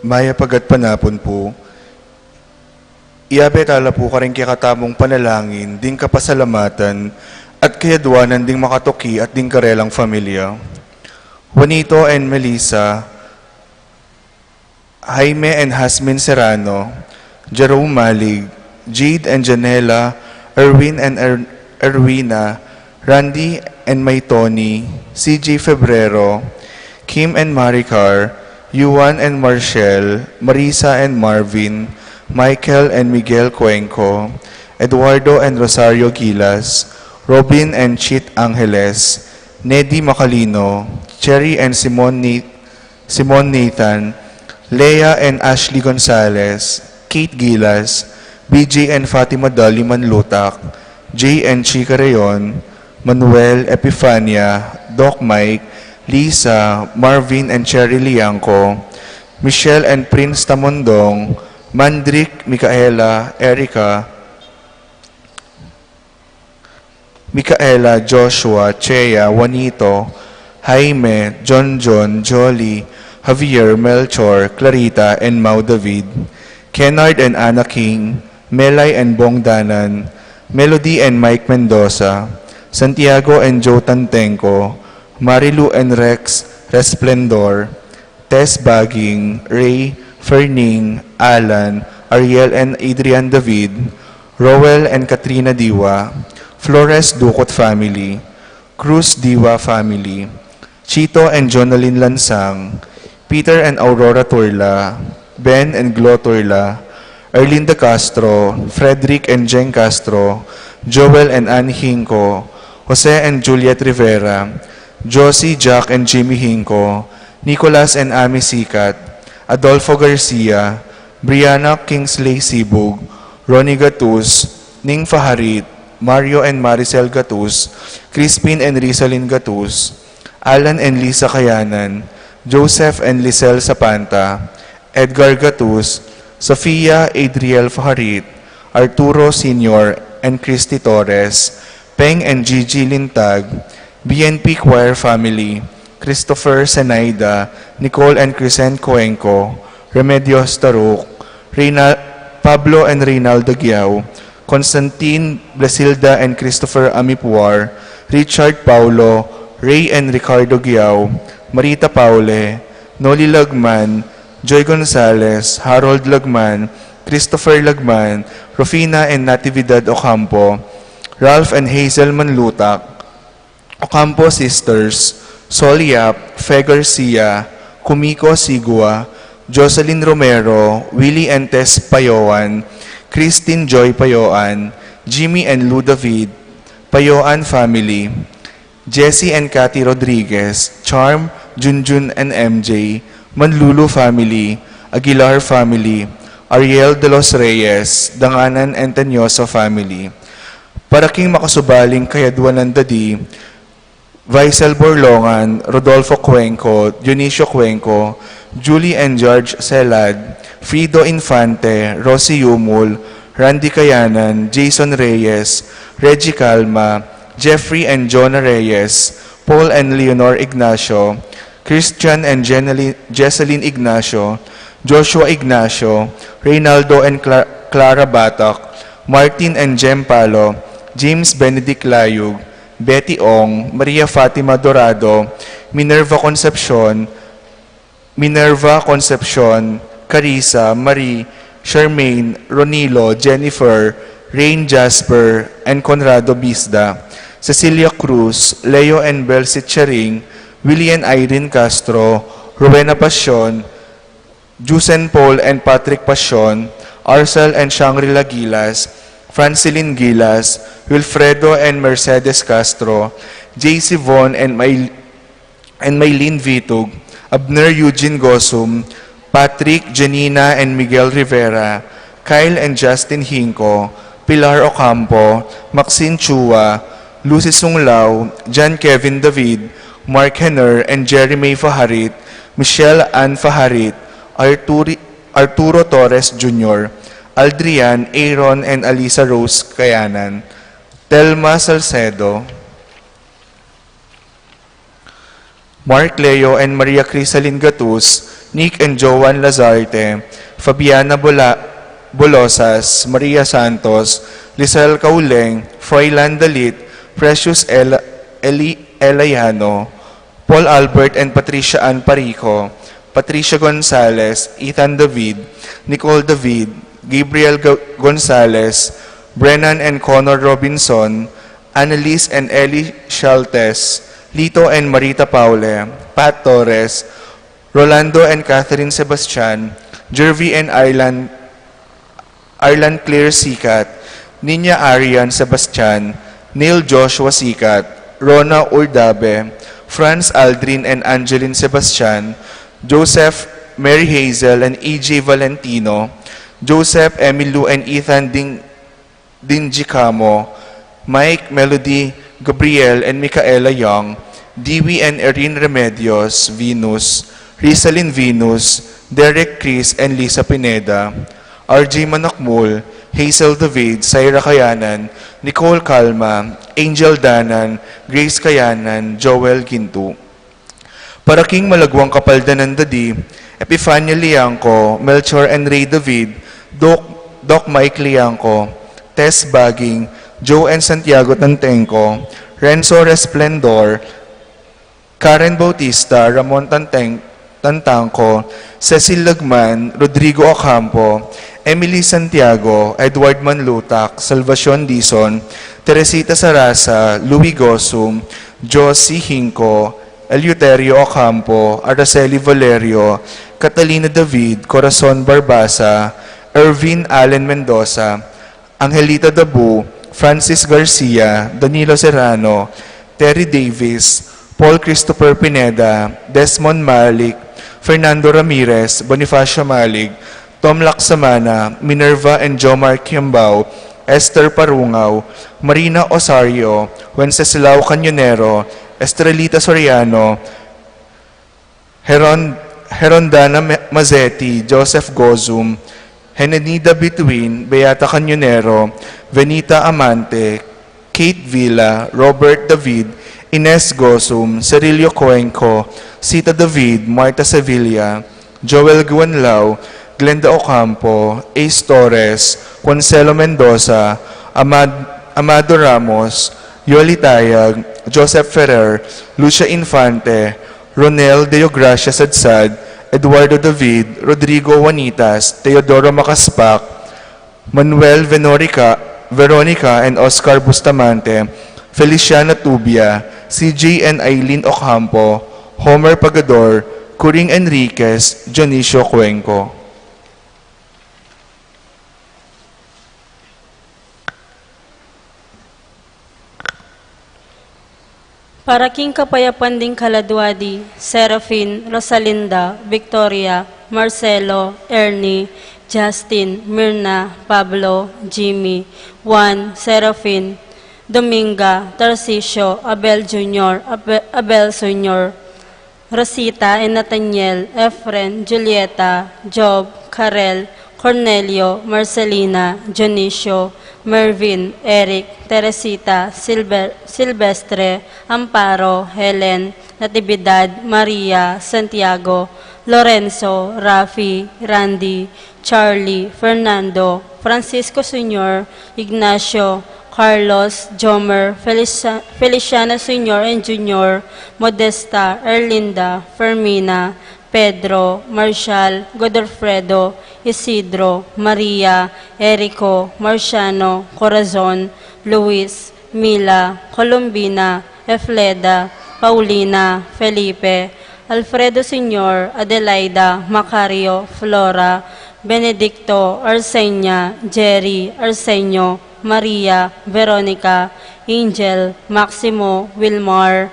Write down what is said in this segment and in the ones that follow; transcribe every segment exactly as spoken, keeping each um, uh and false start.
Mayap a gatpanapun pu. Iyabe tala pu karing kekatamung panalangin ding kapasalamatan at kayadwanan ding makatuki at ding karelang familia. Juanito and Melissa, Jaime and Jasmine Serrano, Jerome Malig, Jade and Janela, Erwin and Er-, Erwina, Randy and May Tony, C J Febrero, Kim and Maricar, Yuan and Marshall, Marisa and Marvin, Michael and Miguel Cuenco, Eduardo and Rosario Gilas, Robin and Chit Angeles, Nedi Macalino, Cherry and Simone Ni-, Simone Nathan, Leah and Ashley Gonzalez, Kate Gilas, B J and Fatima Dali Manlutak, Jay and Chica Rayon, Manuel, Epifania, Doc Mike, Lisa, Marvin and Cherry Liangco, Michelle and Prince Tamondong, Mandrick, Micaela, Erica, Micaela, Joshua, Chea, Juanito, Jaime, John John, Jolly, Javier, Melchor, Clarita, and Mau David, Kennard and Anna King, Melay and Bong Danan, Melody and Mike Mendoza, Santiago and Joe Tantengco, Marilu and Rex Resplendor, Tess Baging, Ray, Ferning, Alan, Ariel and Adrian David, Roel and Katrina Diwa, Flores Ducot family, Cruz Diwa family, Chito and Jonalyn Lansang, Peter and Aurora Turla, Ben and Glo Turla, Erlinda Castro, Frederick and Jeng Castro, Joel and Annie Hinco, Jose and Juliet Rivera, Josie, Jack and Jimmy Hinco, Nicolas and Amy Sicat, Adolfo Garcia, Brianna Kingsley Sibug, Ronnie Gatus, Ning Faharit, Mario and Maricel Gatus, Crispin and Rizalin Gatus, Alan and Lisa Kayanan, Joseph and Lisel Sapanta, Edgar Gatus, Sofia Adriel Faharit, Arturo Senior and Christy Torres, Peng and Gigi Lintag, B N P Choir family, Christopher Senaida, Nicole and Crescent Cuenco, Remedios Taruk, Reyna-, Pablo and Reynaldo Guiao, Constantine, Blasilda and Christopher Amipuar, Richard Paulo, Ray and Ricardo Guiao, Marita Paule, Noli Lagman, Joy Gonzalez, Harold Lagman, Christopher Lagman, Rufina and Natividad Ocampo, Ralph and Hazel Manlutak, Ocampo Sisters, Sol Yap, Fe Garcia, Kumiko Sigua, Jocelyn Romero, Willie and Tess Payoan, Christine Joy Payoan, Jimmy and Lou David, Payoan family, Jesse and Cathy Rodriguez, Charm, Junjun and M J, Manlulu family, Aguilar family, Ariel de los Reyes, Danganan and Tanyoso family. Para king makasubaling kayadwanan dadi, Vaisel Borlongan, Rodolfo Cuenco, Dionisio Cuenco, Julie and George Selad, Frido Infante, Rosie Yumul, Randy Kayanan, Jason Reyes, Reggie Calma, Jeffrey and Jonah Reyes, Paul and Leonor Ignacio, Christian and Jenely-, Jesseline Ignacio, Joshua Ignacio, Reynaldo and Cla-, Clara Batak, Martin and Jem Palo, James Benedict Layug, Betty Ong, Maria Fatima Dorado, Minerva Concepcion, Minerva Concepcion, Carissa, Marie, Charmaine, Ronilo, Jennifer, Rain Jasper, and Conrado Bisda, Cecilia Cruz, Leo and Belsit Charing, Willie and Irene Castro, Rowena Pasion, Jusen Paul and Patrick Pasion, Arcel and Shangri-La Gilas, Francilin Gilas, Wilfredo and Mercedes Castro, J C Von and May-, and Maylene Vitug, Abner Eugene Gosum, Patrick, Janina, and Miguel Rivera, Kyle and Justin Hinco, Pilar Ocampo, Maxine Chua, Lucy Sunglao, John Kevin David, Mark Henner, and Jerry May Faharit, Michelle Ann Faharit, Arturi-, Arturo Torres Junior, Aldrian, Aaron, and Alisa Rose Kayanan, Telma Salcedo, Mark Leo and Maria Crisalin Gatus, Nick and Joan Lazarte, Fabiana Bola-, Bolosas, Maria Santos, Lisel Cauleng, Froilan Dalit, Precious El-, Eli-, Eliano, Paul Albert and Patricia Ann Parico, Patricia Gonzalez, Ethan David, Nicole David, Gabriel Go-, Gonzalez, Brennan and Connor Robinson, Annalise and Ellie Shaltes, Lito and Marita Paule, Pat Torres, Rolando and Catherine Sebastian, Jervy and Arlan, Arlan Claire Sikat, Nina Arian Sebastian, Neil Joshua Sikat, Rona Urdabe, Franz Aldrin and Angeline Sebastian, Joseph, Mary Hazel and E J Valentino, Joseph, Emilou and Ethan Ding Dinji Camo, Mike, Melody, Gabriel, and Micaela Young, Dewey and Erin Remedios, Venus, Rizalin Venus, Derek Chris, and Lisa Pineda, R J Manakmul, Hazel David, Syra Kayanan, Nicole Calma, Angel Danan, Grace Kayanan, Joel Gintu. Para king malagwang kapaldanan da di, Epifania Liangco, Melchor and Ray David, Doc, Doc Mike Liangco, Tess Baging, Joe and Santiago Tantengco, Renzo Resplendor, Karen Bautista, Ramon Tanteng-, Tantangco, Cecil Lagman, Rodrigo Ocampo, Emily Santiago, Edward Manlutak, Salvacion Dizon, Teresita Sarasa, Louis Gosum, Josie Hinco, Eleuterio Ocampo, Araceli Valerio, Catalina David, Corazon Barbaza, Ervin Allen Mendoza, Angelita Dabu, Francis Garcia, Danilo Serrano, Terry Davis, Paul Christopher Pineda, Desmond Malik, Fernando Ramirez, Bonifacio Malik, Tom Laksamana, Minerva and Jomar Kiambao, Esther Parungaw, Marina Osario, Wenceslao Cañonero, Estrelita Soriano, Heron-, Herondana Me-, Mazzetti, Joseph Gozum, Henenida Bituin, Beata Cañonero, Venita Amante, Kate Villa, Robert David, Ines Gozum, Cerilio Cuenco, Sita David, Marta Sevilla, Joel Guanlao, Glenda Ocampo, Ace Torres, Juancelo Mendoza, Amad-, Amado Ramos, Yoli Tayag, Joseph Ferrer, Lucia Infante, Ronel Deogracia Sadsad, Eduardo David, Rodrigo Juanitas, Teodoro Macaspac, Manuel Venorica, Veronica and Oscar Bustamante, Feliciana Tubia, C J and Aileen Ocampo, Homer Pagador, Coring Enriquez, Dionisio Cuenco. Para king kapayapan ding kaladua di, Serafin, Rosalinda, Victoria, Marcelo, Ernie, Justin, Mirna, Pablo, Jimmy, Juan, Serafin, Dominga, Tarcisio, Abel Junior, Abe-, Abel Senior, Rosita and Nathaniel, Efren, Julieta, Job, Karel, Cornelio, Marcelina, Dionisio, Mervin, Eric, Teresita, Silber-, Silvestre, Amparo, Helen, Natividad, Maria, Santiago, Lorenzo, Rafi, Randy, Charlie, Fernando, Francisco Senior, Ignacio, Carlos, Jomer, Felicia-, Feliciano Senior and Junior, Modesta, Erlinda, Fermina, Pedro, Marshall, Godofredo, Isidro, Maria, Erico, Marciano, Corazon, Luis, Mila, Colombina, Efleda, Paulina, Felipe, Alfredo Senior, Adelaida, Macario, Flora, Benedicto, Arsenia, Jerry, Arsenio, Maria, Veronica, Angel, Maximo, Wilmar,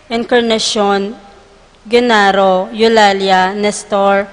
Encarnacion, Genaro, Eulalia, Nestor,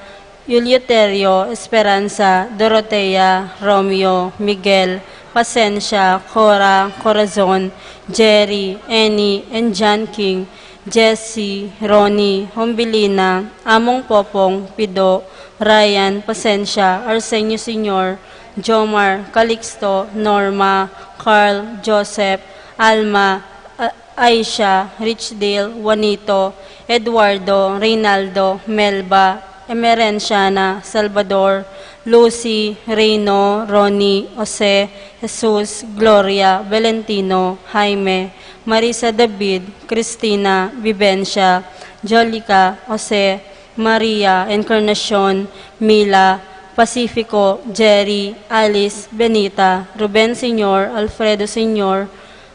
Eleuterio, Esperanza, Dorotea, Romeo, Miguel, Pasensia, Cora, Corazon, Jerry, Annie, and John King, Jesse, Ronnie, Hombilina, Among Popong, Pido, Ryan, Pasensia, Arsenio Senior, Jomar, Calixto, Norma, Carl, Joseph, Alma, A-, Aisha, Richdale, Juanito, Eduardo, Reynaldo, Melba, Emerenciana, Salvador, Lucy, Reyno, Ronnie, Jose, Jesus, Gloria, Valentino, Jaime, Marisa, David, Cristina, Vivencia, Jolica, Jose, Maria, Encarnacion, Mila, Pacifico, Jerry, Alice, Benita, Ruben Senior, Alfredo Senior,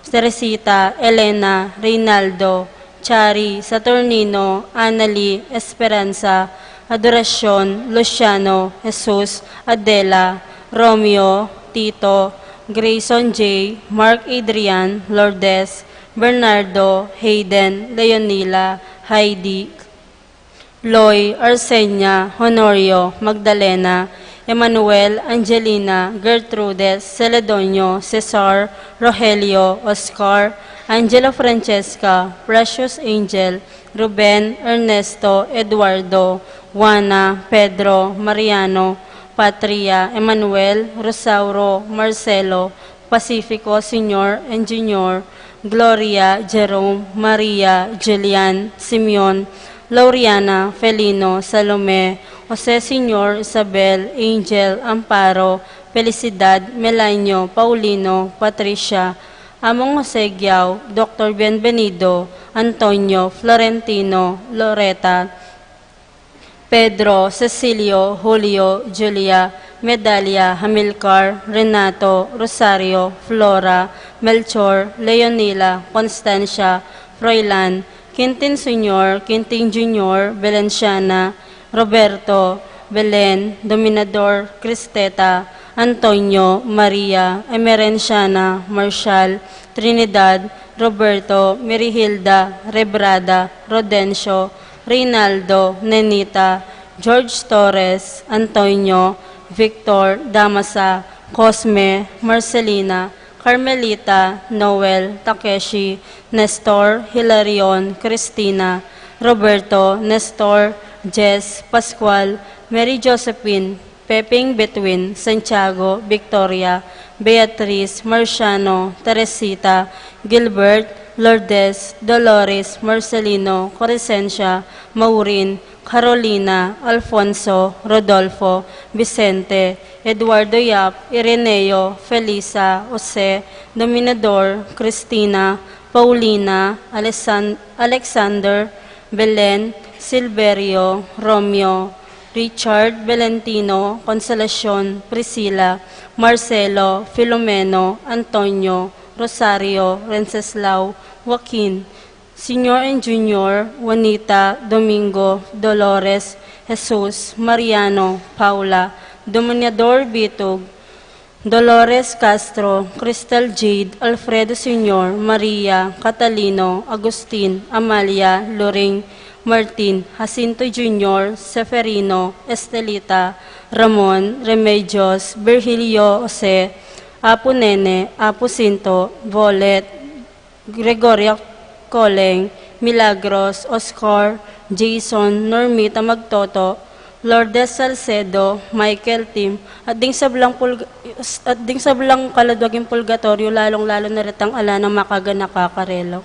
Teresita, Elena, Reynaldo, Chari, Saturnino, Annalie, Esperanza, Adoracion, Luciano, Jesus, Adela, Romeo, Tito, Grayson J, Mark, Adrian, Lourdes, Bernardo, Hayden, Leonila, Heidi, Loy, Arsenia, Honorio, Magdalena, Emmanuel, Angelina, Gertrudes, Celedonio, Cesar, Rogelio, Oscar, Angelo, Francesca, Precious, Angel, Ruben, Ernesto, Eduardo, Juana, Pedro, Mariano, Patria, Emmanuel, Rosauro, Marcelo, Pacifico Senior and Junior, Gloria, Jerome, Maria, Julian, Simeon, Lauriana, Felino, Salome, Jose Senior, Isabel, Angel, Amparo, Felicidad, Melanio, Paulino, Patricia, Among Jose Giao, Doctor Bienvenido, Antonio, Florentino, Loreta, Pedro, Cecilio, Julio, Julia, Medalia, Hamilcar, Renato, Rosario, Flora, Melchor, Leonila, Constancia, Froilan, Quintin Senior, Quintin Junior, Valenciana, Roberto, Belen, Dominador, Cristeta, Antonio, Maria, Emerenciana, Marshall, Trinidad, Roberto, Merihilda, Rebrada, Rodencio, Reynaldo, Nenita, George Torres, Antonio, Victor, Damasa, Cosme, Marcelina, Carmelita, Noel, Takeshi, Nestor, Hilarion, Cristina, Roberto, Nestor, Jess, Pascual, Mary Josephine, Peping, Betwin, Santiago, Victoria, Beatriz, Marciano, Teresita, Gilbert, Lourdes, Dolores, Marcelino, Crescencia, Maureen, Carolina, Alfonso, Rodolfo, Vicente, Eduardo Yap, Ireneo, Felisa, Jose, Dominador, Cristina, Paulina, Alexan-, Alexander, Belen, Silverio, Romeo, Richard, Valentino, Consolacion, Priscilla, Marcelo, Filomeno, Antonio, Rosario, Wenceslao, Joaquin, Senior and Junior, Juanita, Domingo, Dolores, Jesus, Mariano, Paula, Dominador, Bitug, Dolores, Castro, Crystal, Jade, Alfredo Senior, Maria, Catalino, Agustin, Amalia, Loring, Martin, Jacinto Junior, Seferino, Estelita, Ramon, Remedios, Virgilio, Jose, Apu Nene, Apu Sinto, Volet, Gregoria Coleng, Milagros, Oscar, Jason, Normita Magtoto, Lourdes Salcedo, Michael Tim, at ding sablang pulga-, at ding sablang kaladwang king purgatorio, lalong-lalo na retang ala nang makaganaka karela.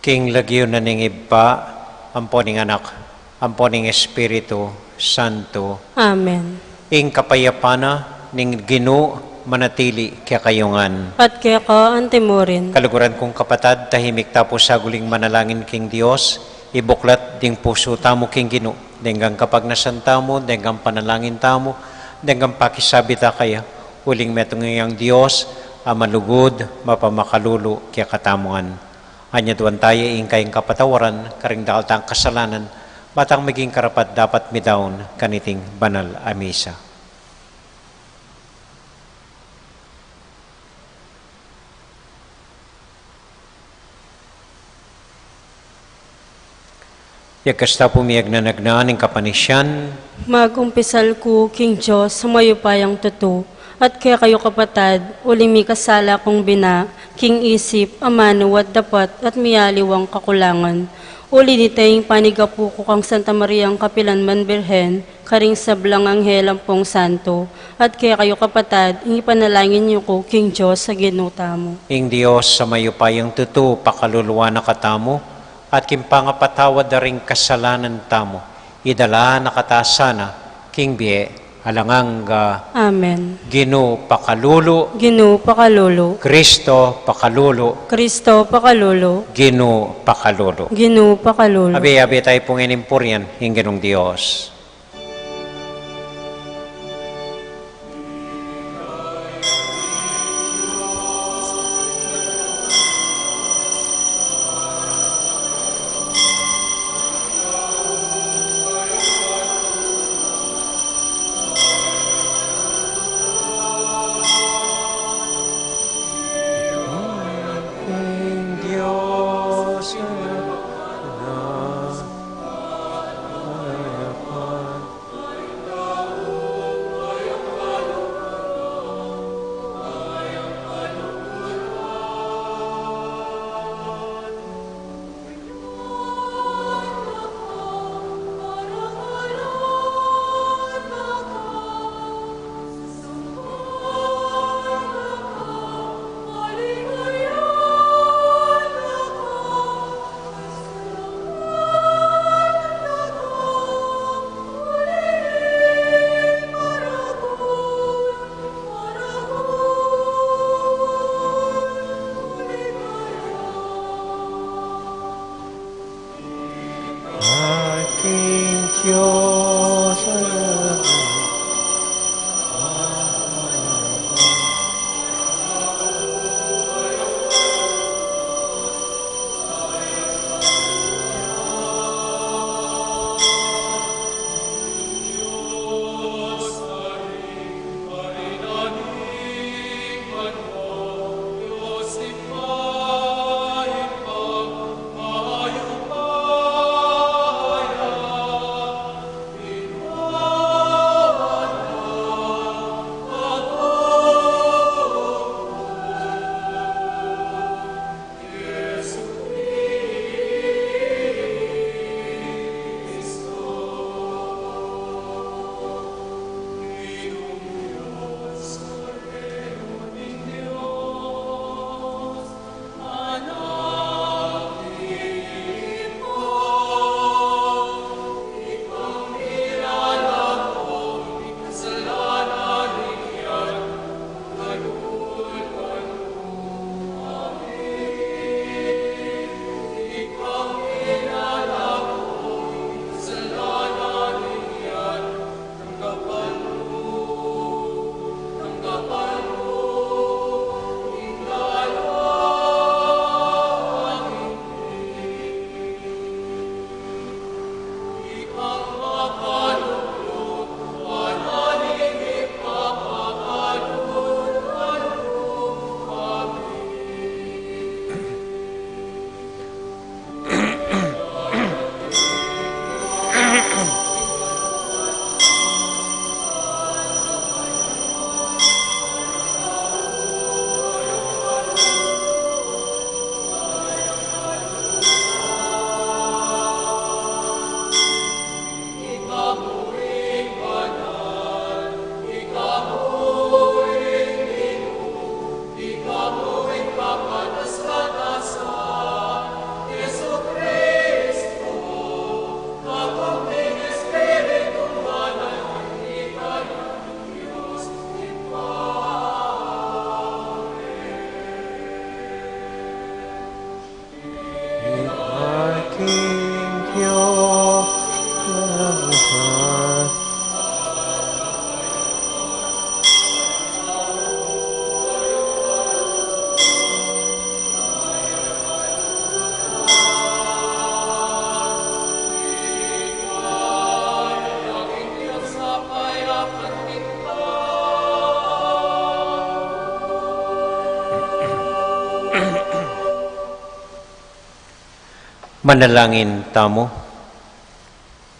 King lagyu na ning Ibpa, ampo ning Anak, ampo ning Espiritu Santo. Amen. Ing kapayapan na ning Ginu manatili kekayu ngan. At keka antimurin. Kaluguran kung kapatad, tahimik ta pu saguling manalangin king Dios, ibuklat ding pusu tamu king Ginu, denggang kapagnasan tamu, denggang panalangin tamu, denggang pakisabi ta kaya, uling metung yang Dios a malugud, mapamakalulu kekatamu ngan. Anyaduan taya ing kayang kapatawaran karing dakal tang kasalanan, ba tang maging karapat-dapat midaun kaniting banal a misa. Yagkas ta pu miyagnanagnan ing kapanisian. Magumpisal ku king Dios a mayupayang tutu, at kekayu kapatad, uling mikasala kung bina, king isip, amanu at dapat, at mialiwang kakulangan. Uli nita ing panigapu ku kang Santa Mariang kapilanman Birhen, karing sablang anghel ampong santo, at kekayu kapatad, ing ipanalangin yu ku king Dios a Ginu tamu. Ing Dios a mayupayang tutu pakaluluan na katamu, at king pangapatawad da ring kasalanan tamu, idala na kata sana king bie alang angga. Amen. Ginu pakalulu. Ginu pakalulu. Kristo pakalulu. Kristo pakalulu. Ginu pakalulu. Ginu pakalulu. Abe, abe tayu pung inimpurian ing Ginung Dios. Manalangin tamu.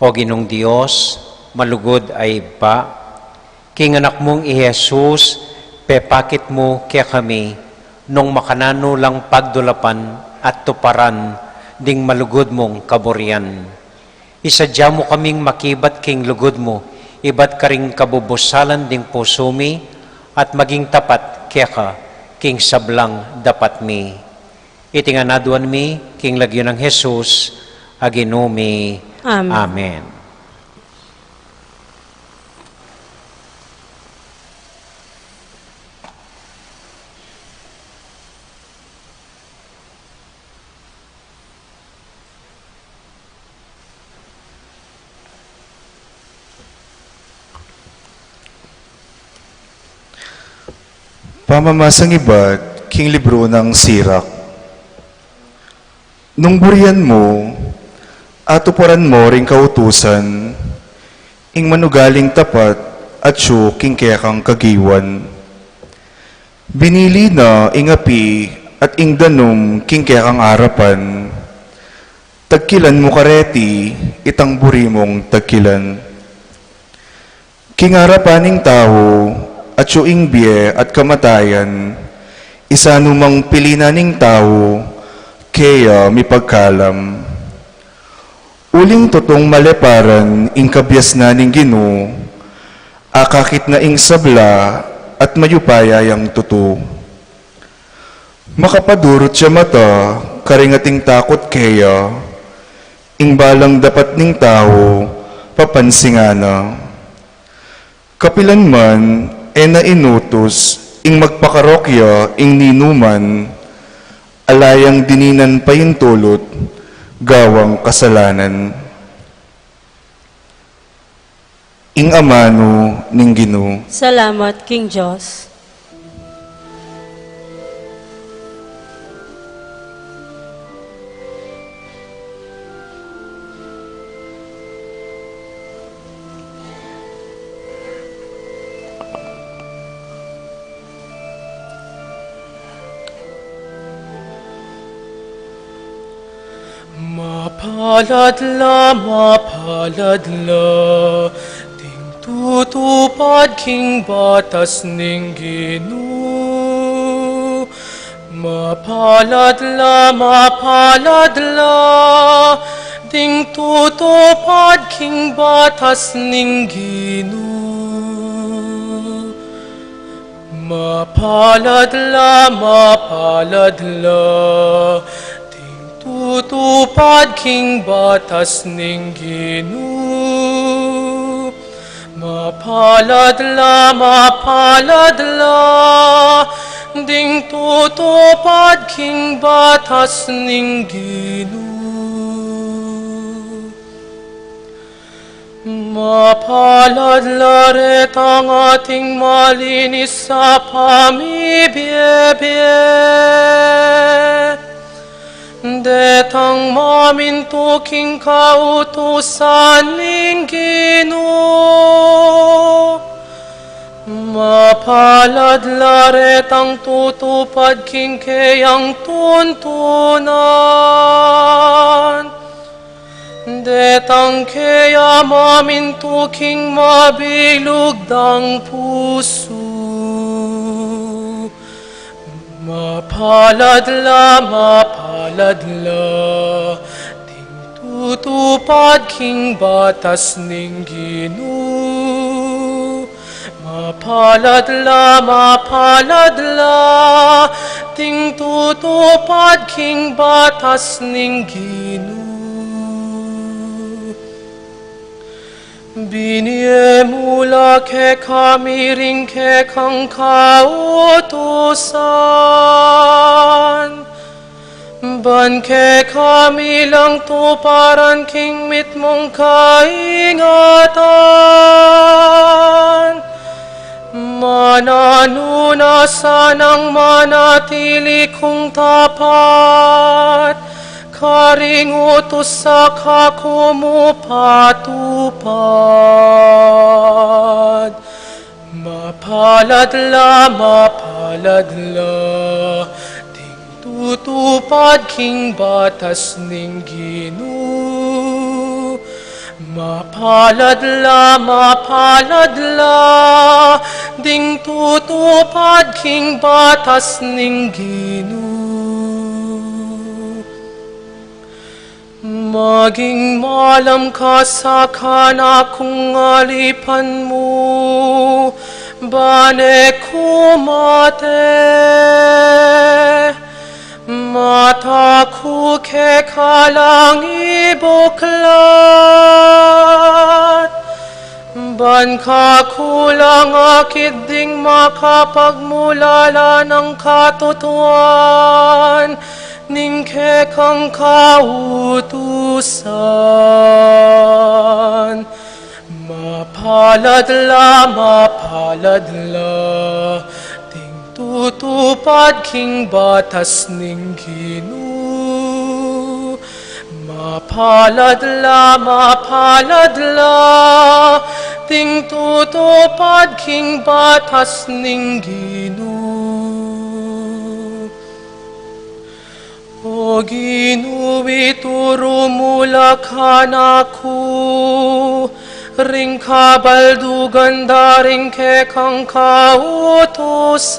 O Ginung Dios, malugud a Ibpa, king Anak mung i Jesus, pepakit mu kekami nung makananu lang pagdulapan at tuparan ding malugud mung kaburian. Isadya mu kaming makibat king lugud mu, ibat karing kabubusalan ding pusu mi, at maging tapat keka king sablang dapat mi. Iti ngan aduan mi king lagyu nang Jesus a Ginu mi. Amen. Amen. Pamamasang ibat king libru nang Sirak. Nung burian mu, atuparan mu ring kautusan, ing manugaling tapat atyu king kekang kagiwan. Binili na ing api at ing danum king kekang arapan. Tagkilan mu kareti itang buri mung tagkilan. King arapan ning tau, atyu ing bie at kamatayan, isanu mang pili na ning tau, keya mipagkalam. Uling tutung maleparan ing kabiasnan ning Ginu, akakit na ing sabla at mayupaya yang tutu. Makapadurut ya mata karing ating takut keya, ing balang dapat ning tau papansingan na. Kapilan man e na inutus ing magpakarok ya ing ninuman, ala yang dininan paintulut gawang kasalanan. Ing amanu ning Ginu. Salamat king Dios. Mapalad la, mapalad la ding tutupad king batas ning Ginu. Mapalad la, mapalad la ding tutupad king batas ning Ginu. Mapalad la, mapalad la ding tutupad king batas ning Ginu. Mapalad la, mapalad la ding tutupad king batas ning Ginu. Mapalad la retang ating malinis a pamibiebie, detang mamintu king kautusan ning Ginu. Mapalad la retang tutupad king keyang tuntunan, detang keya mamintu king mabilug dang pusu. Mapalad la, mapalad la ding tutupad king batas ning Ginu. Mapalad la, mapalad la ding tutupad king batas ning Ginu. Binie mu la kekami ring kekang kautusan, ban kekami lang tuparan king mitmung kaingatan. Mananu na sanang manatili kung tapat karing utus a kaku mu patupad. Mapalad la, mapalad la ding tutupad king batas ning Ginu. Mapalad la, mapalad la, ding tutupad king batas ning Ginu. Maging malam ka sa kanakung alipan mu, ban e ku mate. Mata ku keka lang ibuklat, ban kaku lang akit ding makapagmulala nang katutuan ning kekang kautusan. Mapalad la, mapalad la, ding tutupad king batas ning Ginu. Mapalad la, mapalad la, ding tutupad king batas ning Ginu. O Ginu, ituru mu la kanaku ring kabaldugan da ring kekang kautusan.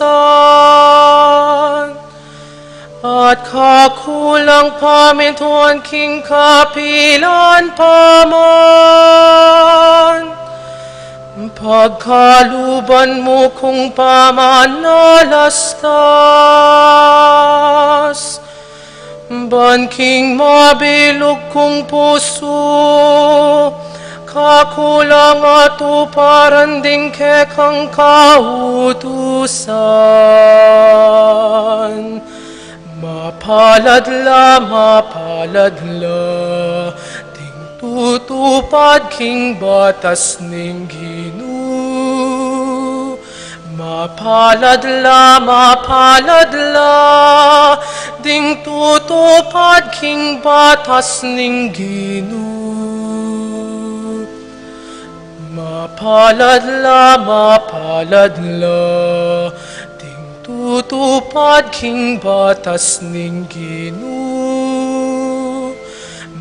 At kaku lang pamintuan king kapilan pa man. Pagkaluban mu kung pamanalastas, ban king mabilug kung pusu, kaku lang atuparan ding kekang kautusan. Mapalad la, mapalad la, ding tutupad king batas ning Ginu. Mapalad la, mapalad la, ding tutupad king batas ning Ginu. Mapalad la, mapalad la, ding tutupad king batas ning Ginu.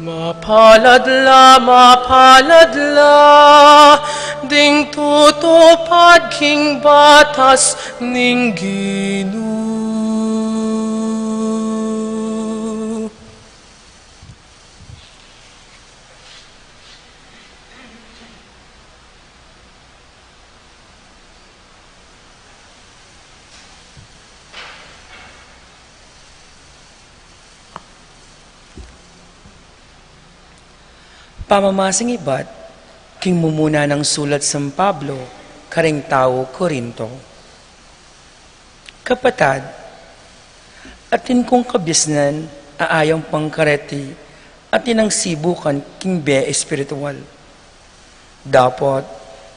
Mapalad la, mapalad la, ding tutupad king batas ning Ginu. Pamamasang ibat king mumuna nang sulat San Pablo karing tau Corinto. Kapatad, atin kung kabiasnan a ayang pangkareti atin nang sibukan king bie espiritual. Dapot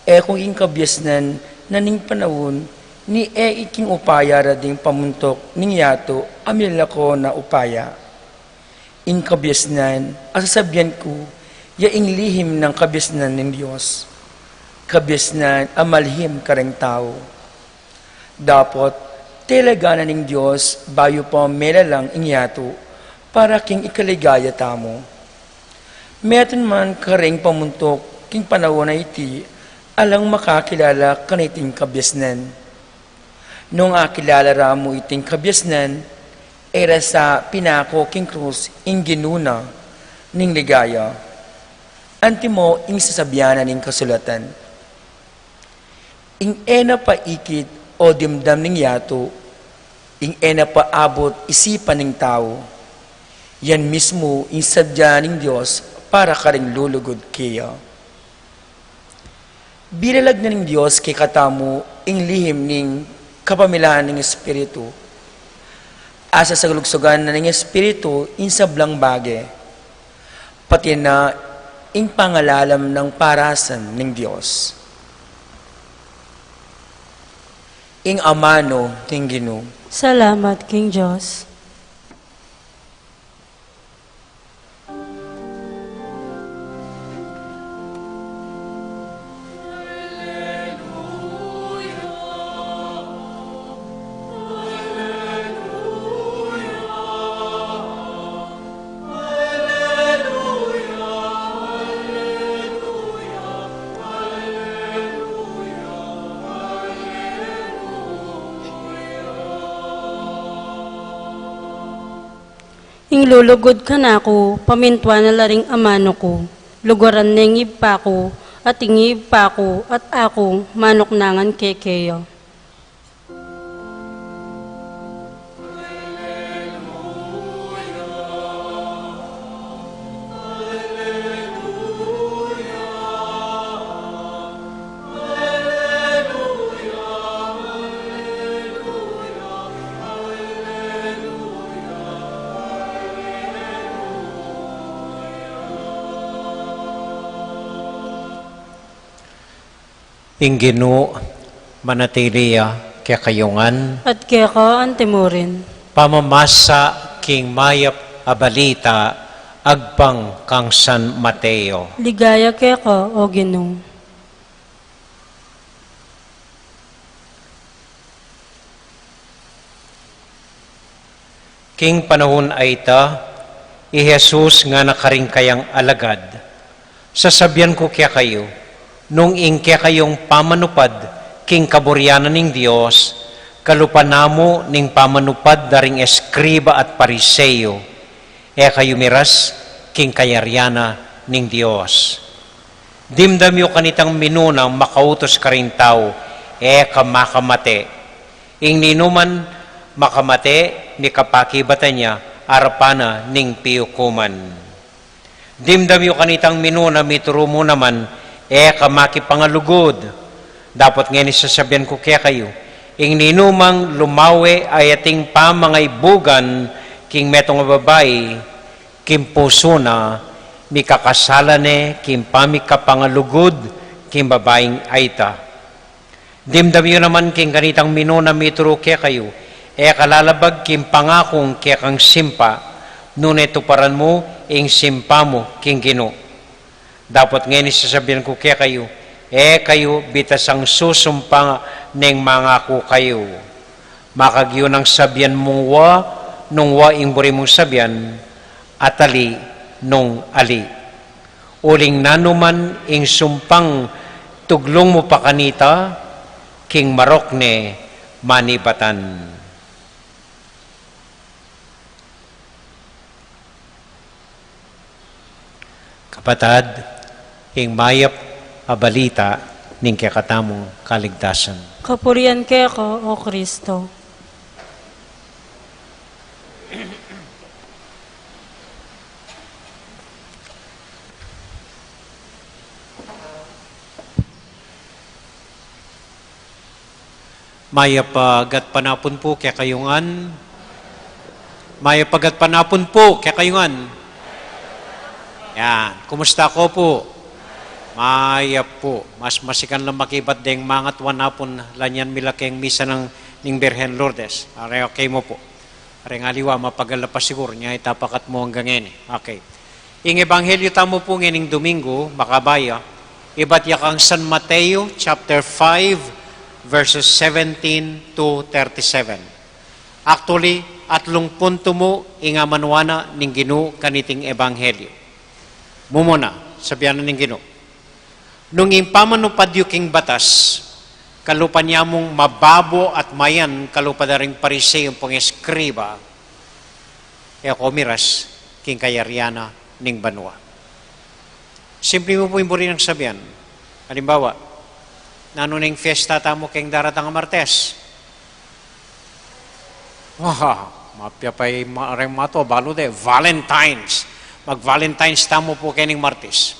e ku ing kabiasnan na ning panaun ni e iking upaya ra ding pamuntuk ning yatu a milako na upaya. Ing kabiasnan a sasabian ku ya ing lihim nang kabiasnan ning Dios, kabiasnan a malihim karing tau. Dapot talaga na ning Dios bayu pa melalang ing yatu para king ikaligaya tamu. Metung man karing pamuntuk king panaun a iti, alang makakilala kaniting kabiasnan. Nung akilala ra mu iting kabiasnan, e ra sa pinako king krus ing Ginu na ning ligaya. Antimo ing sasabian na ning kasulatan. Ing e na pa ikit o dimdam ning yatu, ing e na pa abut isipan ning tau, yan mismu ing sadya ning Dios para karing lulugud keya. Biralag na ning Dios kekatamu ing lihim ning kapamilan ning Espiritu. Asasalugsugan na ning Espiritu ing sablang bage, pati na ing pangalalam nang parasan ning Dios. Ing amanu ning Ginu. Salamat king Dios. Ing lulugud kanaku, pamintuan na la ring amanu ku, luguran ne ing Ibpa ku, at ing Ibpa ku at aku, manuknangan keke ya. Ing Ginu manatili ya kekayu ngan. At keka antimurin. Pamamasa king mayap a balita agpang kang San Mateo. Ligaya keka, O Ginu. King panaun a ita, i Jesus ngana karing kayang alagad, sasabian ku kekayu, nung ing kekayung pamanupad king kaburian ning Dios, kalupa na mu ning pamanupad da ring eskriba at Pariseo, e kayu miras king kayarian na ning Dios. Dimdam yu kanitang minuna makautus karing tau, e ka makamate. Ing ninuman makamate, mikapakibatan ya arapan na ning piukuman. Dimdam yu kanitang minuna mituru mu naman, e ka makipangalugud. Dapot ngeni sasabian ku kekayu, ing ninumang lumawe a ating pamangaibugan king metung a babai, king pusu na, mikakasala ne king pamikapangalugud king babaing a ita. Dimdam yu naman king kanitang minuna mituru kekayu, e ka lalabag king pangakung kekang simpa, nune tuparan mu ing simpa mu king Ginu. Dapot ngeni sasabian ku kekayu, e kayu bitasang susumpa neng mangaku kayu. Makagyu nang sabian mung wa, nung wa ing buri mung sabian, at ali nung ali. Uling nanuman ing sumpang tuglung mu pa kanita, king marok ne manibatan. Kapatad, ing mayap a balita ning kekatamung kaligtasan. Kapurian keka, O Kristo. Mayap a gatpanapun pu kekayu ngan. Mayap a gatpanapun pu kekayu ngan. Yan. Kumusta ko pu? Mayap pu. Mas masikan lang makibat deng mangatwa napun, lanyan mi la keng misa nang ning Birhen Lourdes. Are okay mu pu. Are ngan aliwa, mapagal la pa siguru, nya itapakat mu anggang ngeni. Okay. Ing ebanghelyo tamu pu ngening Domingo, makabaya, ibat ya kang San Mateo chapter five, verses seventeen to thirty-seven. Actually, atlung puntu mu ing amanuan na ning Ginu kaniting ebanghelyo. Mumuna, sabian na ning Ginu, nung ing pamanupad yu king batas, kalupa ne mung mababo at mayan kalupa da ring Pariseo ampong eskriba, e ko miras king kayarian na ning banua. Simple mu pu ing buri nang sabian. Alimbawa, nanu neng fiesta tamu keng daratang a Martes? Wah, mapia pa ing ma-, reng mato, balu de, Valentine's. Mag-Valentine's tamu pu kening Martes.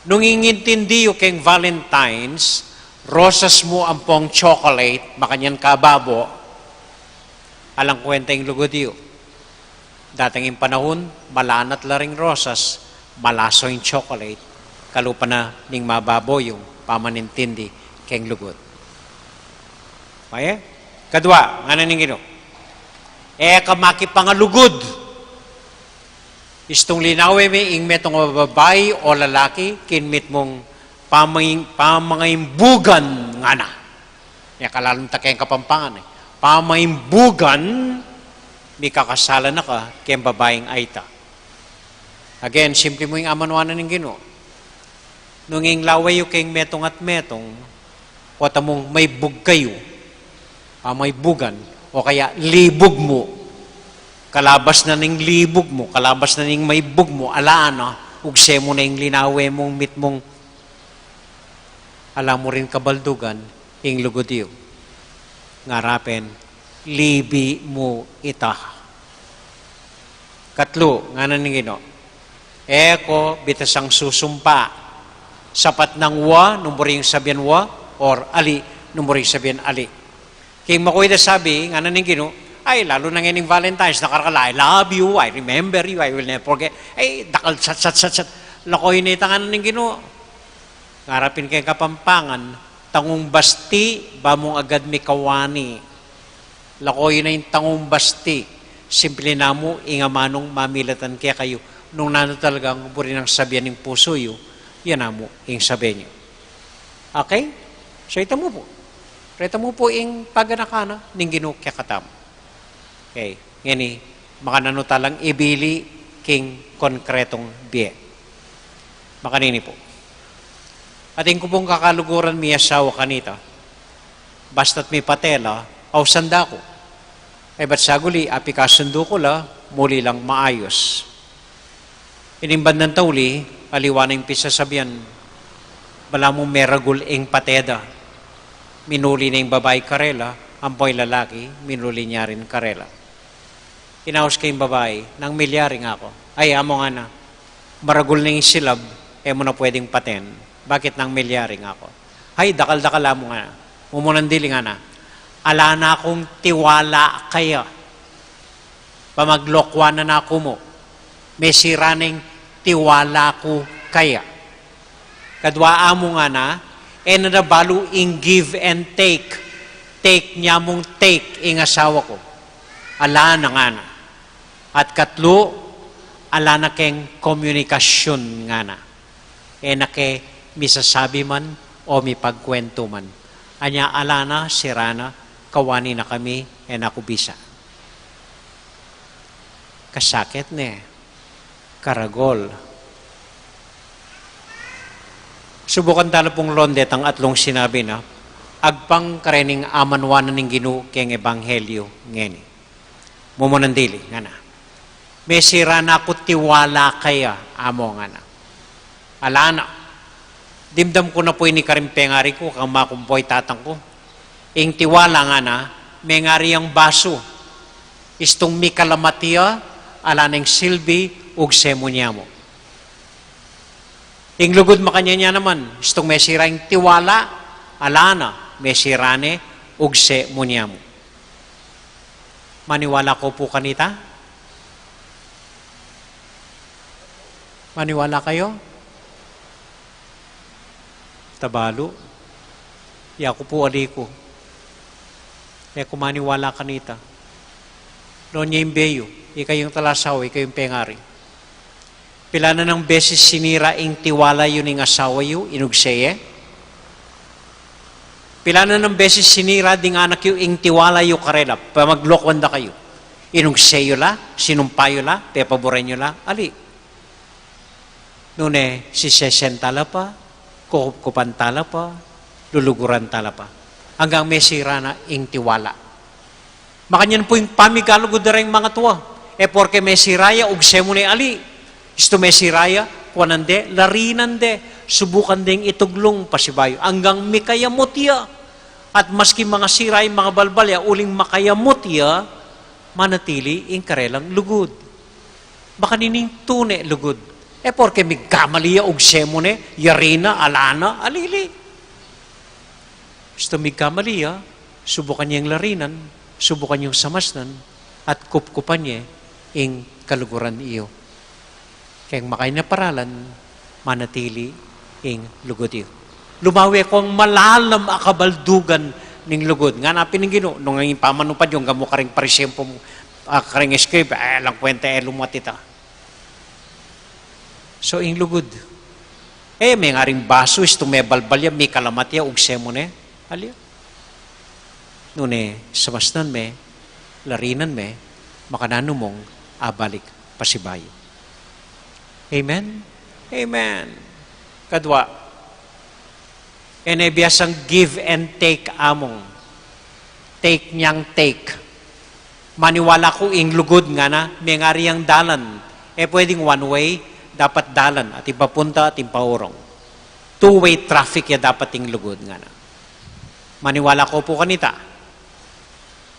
Nung ing intindi yu keng Valentine's, rosas mu ampong chocolate, makanyan ka babo, alang kuwenta ing lugud yu. Datang ing panaun, malanat la ring rosas, malaso ing chocolate, kalupa na ning mababo yung pamanintindi keng lugud. Maye? Kadwa, ngana ning Ginu, e ka makipangalugud. Istung linawe mi ing metung a babai o lalaki, king mitmung pamang-, pamangaimbugan ngana. Nya kalalung ta keng Kapampangan, e. Pamaimbugan, mikakasala na ka keng babaing a ita. Again, simple mu ing amanuan na ning Ginu. Nung ing lawe yu keng metung at metung, pota mung maibug kayu, pamaimbugan, o kaya libug mu. Kalabas na ning libug mu, kalabas na ning maibug mu, ala na, ugse mu na ing linawe mung mitmung. Ala mu rin kabaldugan ing lugud yu. Ngara pin, libi mu ita. Katlu, ngana ning Ginu, e ko bitasang susumpa. Sapat nang wa, nung buri ing sabian wa, or ali, nung buri ing sabian ali. King makuid a sabi, ngana ning Ginu, ay, lalu na ngening Valentine's, nakarakal, "I love you, I remember you, I will never forget." Ay, dakal, sat, sat, sat, sat. Lakoy na ita, ngana ning Ginu. Ngara pin keng Kapampangan, tangung basti, ba mung agad mikawani. Lakoy na ing tangung basti, simple na mu ing amanung mamilatan kekayu. Nung nanu talagang buri nang sabian ning pusu yu, yan na mu ing sabian yu. Okay? So, ita mu pu. Reta mu pu ing paganakan na ning Ginu kekatamu. Okay. Ngeni, makananu talang ibili king konkretong bie. Makanini pu. Atin ku pung kakaluguran miasawa kanita. Basta't mipate la, ausan da ku. E bat saguli, apikasundu ku la, muli lang maayus. Ining bandang tauli, aliwa na ing pisasabian, balamu meragul ing pate da. Minuli na ing babai karela, ampo ing lalaki, minuli na rin karela. Inaus ke ing babai, "Nang milyari nga ku?" "Ay, amu," ngana, "maragul na ing silab, e mu na pwedeng paten." "Bakit, nang milyari nga ku?" "Ay, dakal-dakal," amu ngana. "Mumunan dili," ngana. "Ala na kung tiwala kaya. Pamaglokwan na na ku mu. Mesira na ing tiwala ku kaya." Kadwa, amu ngana, e na da balu ing give and take. Take nya mung take ing asawa ku. Ala na, ngana. At katlu, ala na keng komunikasyun, ngana. E na ke misasabi man o mipagkwentu man. Anya ala na, sira na, kawani na kami, e na ku bisa. Kasakit ne, karagul. Subukan tala pung lawen detang atlung sinabi na, agpang karening amanuan na ning Ginu keng ebanghelyu ngeni. Mumunan dili, ngana. "Mesira na ku tiwala kaya," amu ngana. "Ala na. Dimdam ku na pu ini karing pengari ku, kang makumpoy tatang ku. Ing tiwala," ngana, "mengari yang basu. Istung mikalamat ya, ala neng silbi, ugse mu ne mu." Ing lugud makanyan ya naman, istung mesira ing tiwala, ala na, mesira ne, ugse mu ne mu. Maniwala ko pu kanita? Maniwala kayu? Tabalu. Yaku pu ali ku. E ku maniwala kanita. Nune ing bie yu, ika yung talasawa, ika yung pengari. Pilan na nang beses sinira ing tiwala yu ning asawa yu, inugse ye? Pilan na nang beses sinira ding anak yu ing tiwala yu karela, pamaglokuan da kayu? Inugse yu la, sinumpa yu la, pepaburen yu la, ali. Nune, sisesen tala pa, kukupkupan tala pa, luluguran tala pa. Anggang mesira na ing tiwala. Makanyan pu ing pamigalugud da reng mangatua. E porke mesira ya, ugse mu ne ali. Istu mesira ya, kuanan de, larinan de, subukan deng ituglung pasibayu. Anggang mikayamut ya. At maski mangasira ing mangabalbal ya, uling makayamut ya, manatili ing karelang lugud. Makanini ing tune lugud. E porke migkamali ya, ugse mu ne, yari na, ala na, alili. Istu migkamali ya, subukan yeng larinan, subukan yung samasnan, at kupkupan ye ing kaluguran yu. Keng makanyan a paralan, manatili ing lugud yu. Lumawe kong malalam a kabaldugan ning lugud. Ngana pin ning Ginu, nung ing pamanupad yu, anggang mu karing parisempong, ah, karing eskrib, e lang kwenta, e lumuat ita. So, ing lugud. E, mengaring basu, istu mebalbal ya, mikalamat ya, ugse mu ne. Ali ya. Nune, samasnan me, larinan me, makananu mung abalik pasibayu. Amen? Amen. Kadwa, e ne biasang give and take amung. Take nyang take. Maniwala ku ing lugud ngana, mengari yang dalan. E pwedeng one way, dapat dalan, atin papunta, atin paurong. Two-way traffic ya dapat ing lugud ngana. Maniwala ko pu kanita.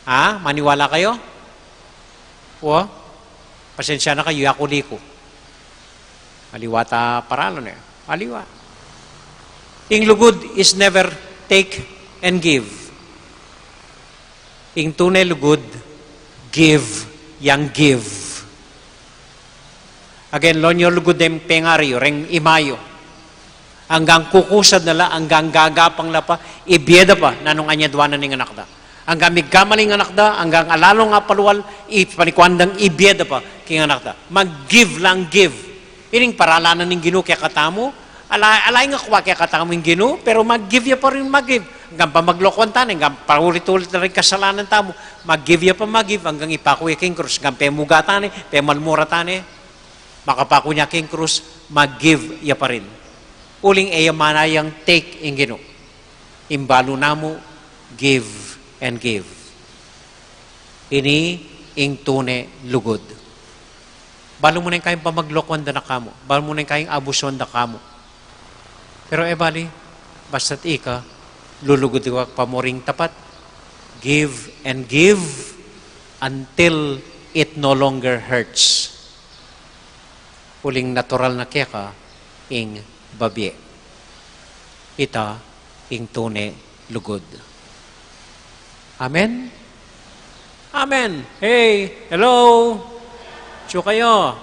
Ha? Maniwala kayo? O? Pasensya na kayu, aku liku. Aliwa ta paralun e. Aliwa. Ing lugud is never take and give. Ing tune lugud, give yang give. Again, lawen yu lugud deng pengari yu, reng ima yu. Anggang kukusad na la, anggang gagapang la pa, ibie da pa, nanung anyadwanan ning anak da. Anggang migkamali ing anak da, anggang alalung apalual, i-, panikuan dang ibie da pa king anak da. Mag-give lang give. Ining paralanan ning Ginu kekatamu, ala, ala ing akwa kekatamu ing Ginu, pero mag-give ya pa rin mag-give. Anggang pamaglokuan tane, anggang paulit-ulit na ring kasalanan tamu, mag-give ya pa mag-give, anggang ipaku ya king krus, anggang pemuga tane, pemalmura tane, makapaku ne king krus, mag-give ya pa rin. Uling e ya manayang take ing Ginu. Ing balu namu, give and give. Ini ing tune lugud. Balu mu ne ing kayang pamaglokuan da na kamu, balu mu ne ing kayang abusuan da kamu. Pero e bali, basta't ika, lulugud ka pa mu ring tapat. Give and give until it no longer hurts. Uling natural na keka ing babie. Ita ing tune lugud. Amen? Amen. Hey, hello? Tsu kayu.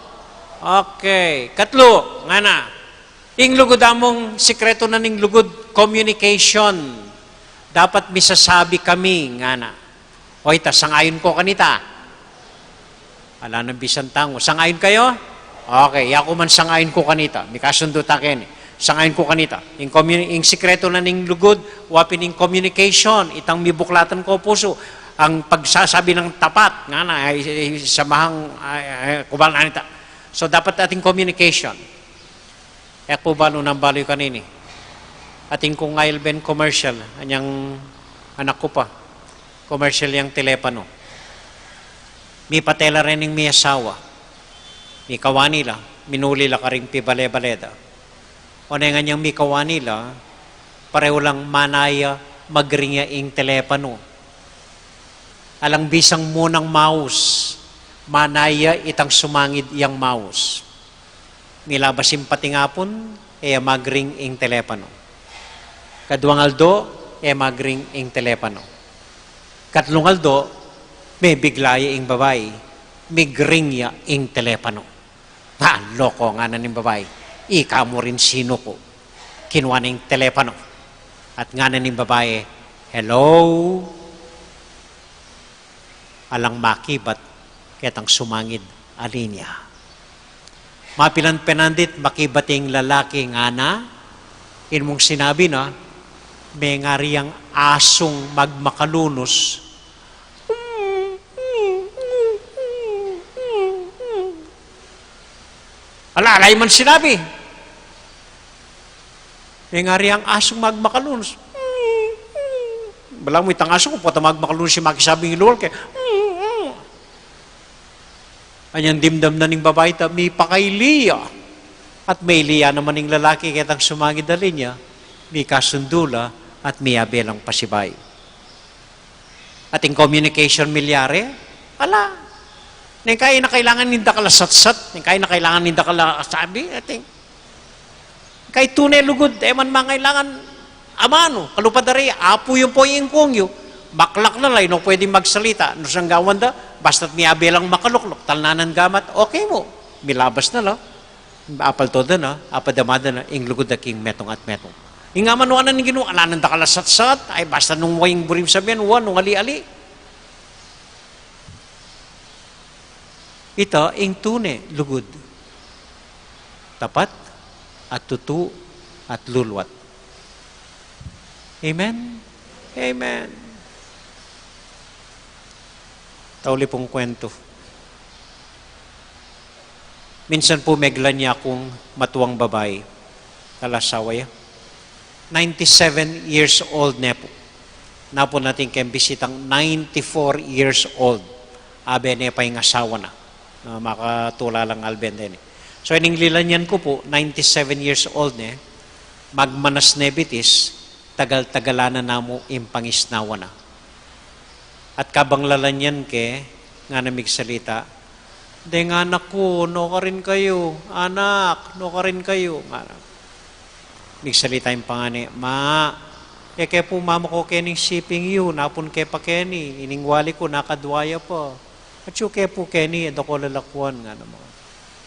Okay. Katlu, ngana. Ing lugud among sikretu na ning lugud, communication. Dapat misasabi kami, ngana. O ita, sang-ayun ko kanita. Ala nang bisan tango. Sang-ayun kayu? Okay, yaku man sang-ayun ku kanita. Mikasundu ta keni. Sang-ayun ku kanita. Ing komuni-, ing sikretu na ning lugud, wa pin ing communication, itang mibuklatan ko pusu, ang pagsasabi ng tapat, ngana, ay, ay, samahang, ay, ay, kubal na nita. So, dapat atin communication. E ku balu nang balu yu kanini. Atin kung ailben commercial, anyang anak ku pa. Commercial yang telepano. Mipatela reng miasawa. Mikawani la, minuli la karing pibale-bale da. Oneng anyang mikawani la, pareho lang manaya magring ya ing telepano. Alang bisang munang mouse, manaya itang sumangid yang mouse. Milabas ing patingapun, e ya magring ing telepano. Kaduang aldo, e ya magring ing telepano. Katlung aldo, mebigla ya ing babai, migring ya ing telepano. Ah, loko, ngana ning babai, ika mu rin sinuku. Kinua ne ing telepano. At ngana ning babai, "Hello?" Alang makibat ketang sumangid a linya. Mapilan penandit makibat ing lalaki, ngana, inumung sinabi na, mengari yang asung magmakalunus. Ala, ala yu man sinabi. Mengari yang asung magmakalunus. Balamu itang asu ku, pota magmakalunus ya makisabi ing lual ke. Anyang dimdam na ning babai ta, mipakaili ya. At meili ya naman ing lalaki ketang sumangid a linya, mikasundu la at miyabe lang pasibayu. Atin communication milyari, ala. Neng kayi na kailangan ning dakal a satsat, neng kayi na kailangan ning dakal a sabi, atin. Kay tune lugud, e man mangailangan amanu, kalupa da ri, apu yu pu ing kung yu, maklak na la, e no pwedeng magsalita, no sanggawan da, basta't miyabe lang makalukluk, talnan gamat, okay mu, milabas na la, apalto da na, apadama da na, ing lugud da king metung at metung. Ing amanuan na ning Ginu, ala nang dakal a satsat, ay basta nung wa ing buri mung sabian, wa nung ali-ali. Ita ing tune lugud. Tapat at tutu at luluat. Amen? Amen. Tauli pung kwentu. Minsan pu megla ne kung matuang babai. Kalasawa ya. Ninety-seven years old ne pu. Napun atin keng bisitang ninety-four years old. Abe ne pa ing asawa na. Ah, makatula lang alben deni. So, ining lilanyan ku pu, ninety-seven years old ne, magmanas ne bitis, tagal-tagalan na namu ing pangisnawan na. At kabang lalanyan ke, ngana migsalita, "Deng anak ku, nukarin kayu, anak, nukarin kayu," ngana. Migsalita ing pangane, "Ma, e ke pu mamaku kening siping yu, napun ke pa keni, ining wali ku nakadwa ya pa. Atyu ke pu keni, e da ku lalakuan," ngana manga.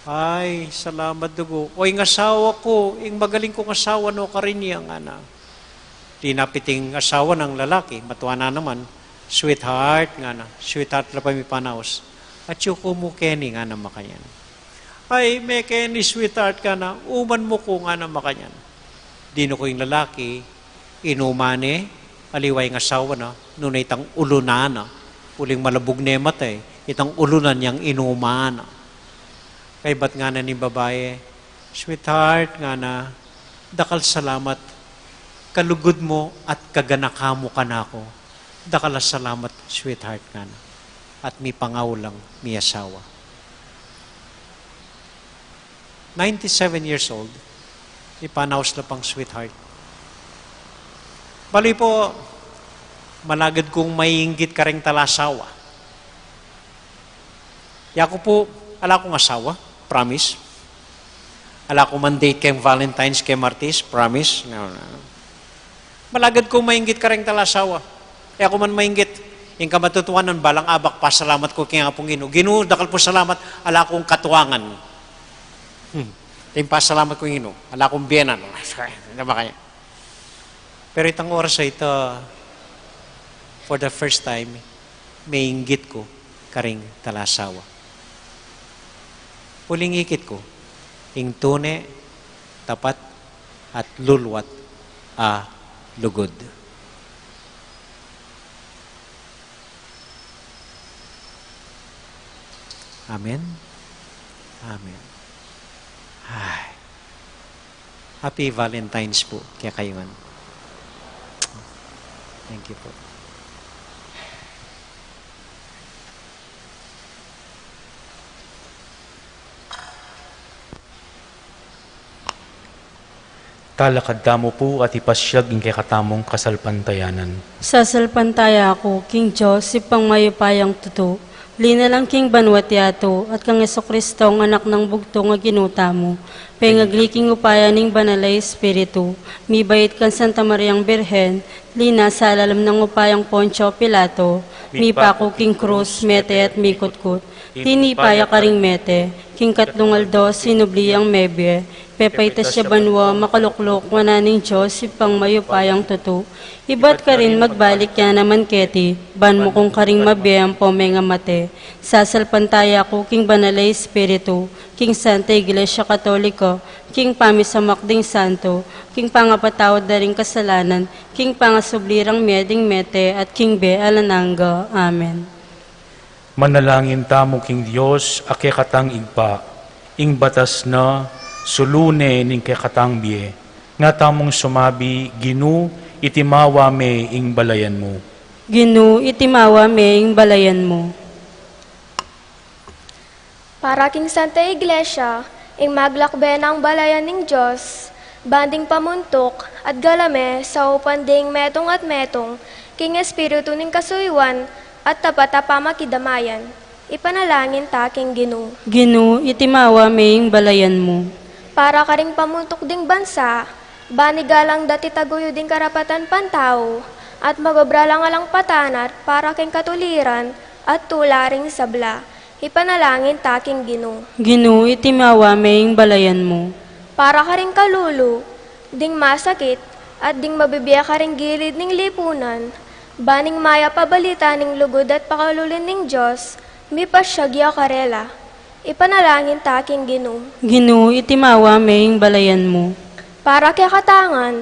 "Ay, salamat dugu. O, ing asawa ku, ing magaling kung asawa, nukarin ya," ngana. Linapit ing asawa nang lalaki, matua na naman, "Sweetheart," ngana. "Sweetheart," la pa mipanaus. "Atyu ku mu keni," ngana makanyan. "Ay, me keni, sweetheart," ngana. "Uman mu ku," ngana makanyan. Dinuku ing lalaki, inuman ne, aliwa ing asawa na, nune itang ulunan na, uling malabug ne mata e, itang ulunan yang inuman na. Kaybat ngana ning babai, "Sweetheart," ngana, "dakal salamat, kalugud mu at kaganaka mu kanaku. Dakal a salamat, sweetheart," ngana. At mipangaw lang miyasawa. Ninety-seven years old, ipanaus la pang sweetheart. Bali pu, malagad kung mainggit kareng talasawa. Yaku pu, ala kung asawa, promise. Ala kung man date keng Valentine's, keng Martis, promise. No, no. Malagad kung mainggit kareng talasawa. E aku man mainggit. Ing kamatutuanan, balang abak pasalamat ku keng Apung Ginu. Ginu, dakal pu salamat, ala kung katuangan. Hmm. Ing pasalamat ku, Ginu, ala kung bienan. Ano ba kaya? Pero itang oras a ita, for the first time, mainggit ku karing talasawa. Uling ikit ku, ing tune, tapat, at luluat a lugud. Amen. Amen. Ay. Happy Valentine's po kekayu ngan. Thank you po. Talakad tamu pu at ipasyag ing kekatamung kasalpantayanan. Sasalpantaya ku king Dios, Ibpang mayupayang tutu, linalang king banua't yatu, at kang Jesucristo, Anak nang bugtung a Ginu tamu, pengagli king upaya ning Banal a Espiritu, mibait kang Santa Mariang Birhen, linasa lalam nang upayang Poncio Pilato, mipaku king krus, mete at mikutkut, tinipa ya karing mete, king katlung aldo sinubli yang mebie, pepaitas ya banua, makalukluk wanan ning Dios, Ibpang mayupayang tutu, ibat karin magbalik ya naman keti, ban mukung karing mabie ampo mengamate. Sasalpantaya ku king Banal a Espiritu, king Santa Iglesia Katoliko, king pamisamak ding santo, king pangapatawad da ring kasalanan, king pangasubli rang mie ding mete, at king bie alang angga. Amen. Manalangin tamu king Dios a kekatang Ibpa, ing batas na, sulu ne ning kekatang bie. Nga tamung sumabi, Ginu, itimawa me ing balayan mu. Ginu, itimawa me ing balayan mu. Para king Santa Iglesia, ing maglakbe nang balayan ning Dios, ban ding pamuntuk at galame saupan ding metung at metung, king espiritu ning kasuyuan at tapat a pamakidamayan. Ipanalangin ta king Ginu. Ginu, itimawa me ing balayan mu. Para karing pamuntuk ding bansa, ban igalang da ing taguyud ding karapatan pantau, at magobra lang alang patanar para king katuliran at tula ring sabla. Ipanalangin ta king Ginu. Ginu, itimawa me ing balayan mu. Para karing kalulu, ding masakit, at ding mabibie karing gilid ning lipunan, ban ing mayap a balita ning lugud at pakalulin ning Dios, mipasyag ya karela. Ipanalangin ta king Ginu. Ginu, itimawa me ing balayan mu. Para kekatang ngan,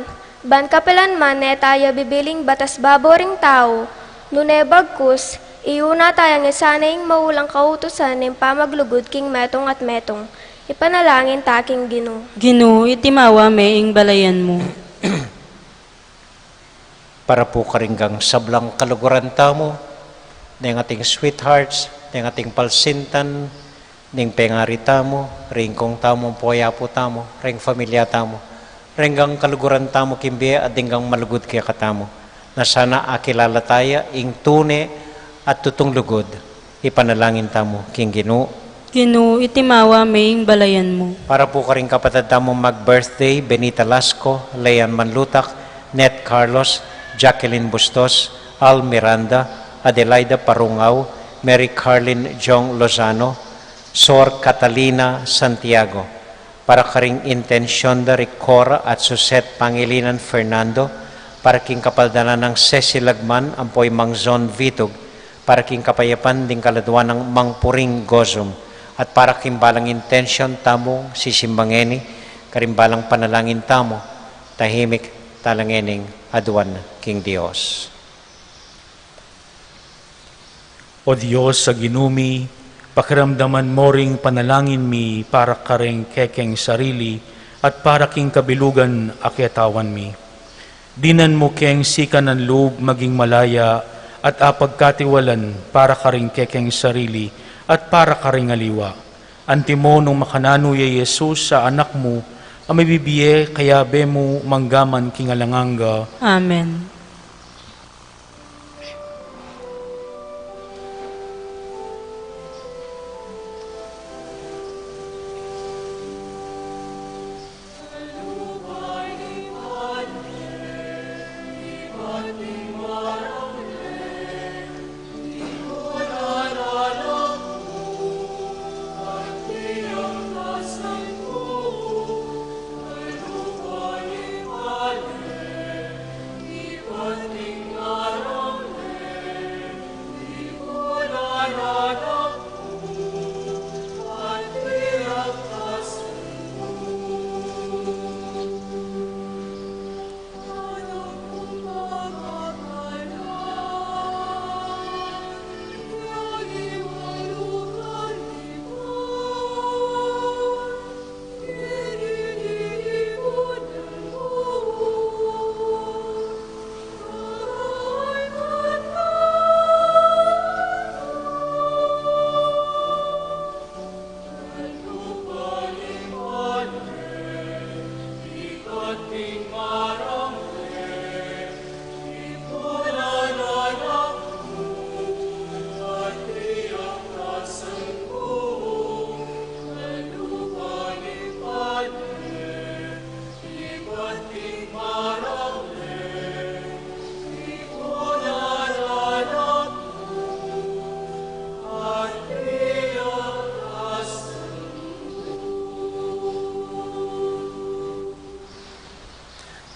ban kapilan man e taya bibiling batas babo ring tau, nune bagkus, iyuna tayang isane ing maulang kautusan ning pamaglugud king metung at metung. Ipanalangin ta king Ginu. Ginu, itimawa me ing balayan mu. Para pu karing sablang kaluguran tamu, neng ating sweethearts, Ning ating palsintan, ning pengari tamu, ring kung tamu, ampo ing apu tamu, ring familia tamu, ring kaluguran tamu king bie, at ding malugud kekatamu. Na sana akilala taya ing tune at tutung lugud, ipanalangin tamu king Ginu. Ginu, itimawa me ing balayan mu. Para pu karing kapatad tamung mag-birthday, Benita Lasco, Leon Manlutak, Net Carlos, Jacqueline Bustos, Al Miranda, Adelaida Parungao, Mary Carlin Jong Lozano, Sor Catalina Santiago. Para karing intensyon da ri Cora at Suset Pangilinan Fernando, para king kapaldanan nang Cecil Lagman ampo i Mang Zon Vitug, para king kapayapan ding kaladwa nang Mang Puring Gozum, at para king balang intensyon tamung sisimbang ngeni, karing balang panalangin tamu, tahimik tala ngening aduan king Dios. O Dios a Ginu mi, pakiramdaman mo ring panalangin mi para kareng kekeng sarili at para king kabilugan a ketawan mi. Dinan mu keng sikanan lub maging malaya at apagkatiwalan para karing kekeng sarili at para karing aliwa. Antimo nung makananu ya i Jesus a Anak mu, a mibibie kayabe mu manggaman king alang angga. Amen.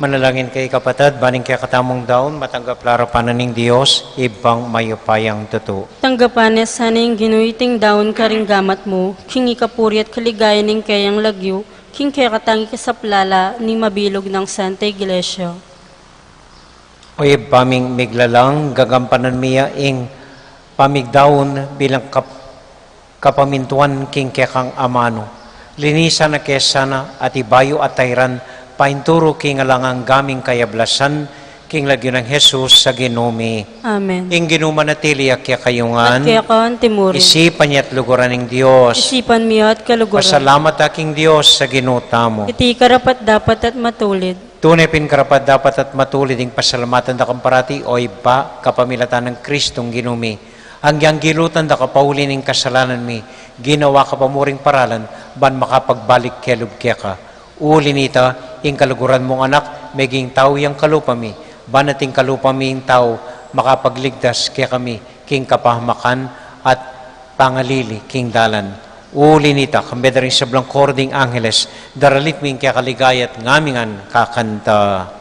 Manalangin kayu, kapatad, ban ing kekatamung daun matanggap la arapan na ning Dios, Ibpang mayupayang tutu. Tanggapan na sana ning Ginu iting daun karing gamat mu, king ikapuri at kaligayan ning keyang lagyu, king kekatang ikasaplala ning mabilug nang Santa Iglesia. O Ibpa ming miglalang, gagampanan mi ya ing pamigdaun bilang kap-, kapamintuan king kekang amanu. Linisan na ke sana at ibayu at tairan painturu king alang angga ming kayablasan, king lagyu nang Jesus a Ginu mi. Amen. Ing Ginu manatili ya kekayu ngan. At keka antimurin. Isipan ya at luguran ing Dios. Isipan mi ya at kaluguran. Pasalamat ta king Dios a Ginu tamu. Iti karapat-dapat at matulid. Tune pin karapat-dapat at matulid ing pasalamatan da kang parati, o Ibpa, kapamilatan nang Kristong Ginu mi. Anggyang gilutan da ka pauli ning kasalanan mi, ginawa ka pa mu ring paralan, ban makapagbalik kelub keka. Uli nita, ing kaluguran mung Anak, meging tau yang kalupa mi, ban ating kalupa mi ing tau, makapagligtas kekami, king kapahamakan at pangalili king dalan. Uli nita, kambe da ring sablang koro ding angeles, daralit mi ing kekaligaya at ngamingan kakanta.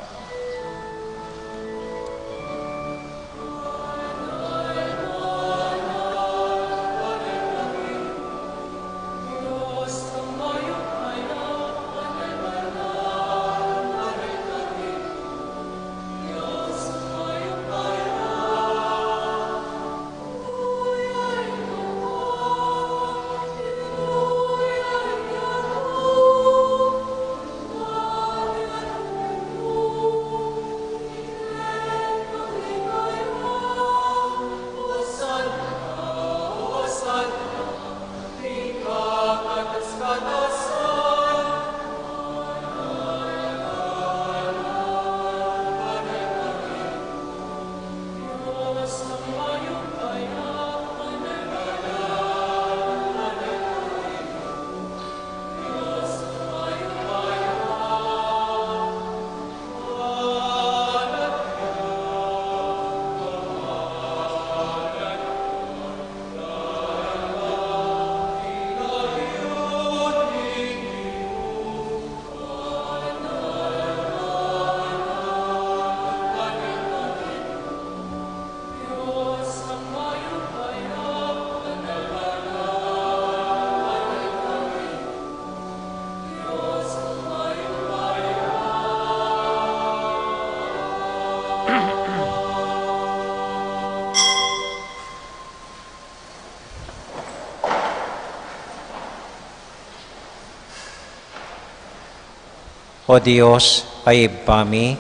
O Dios, a Ibpa mi,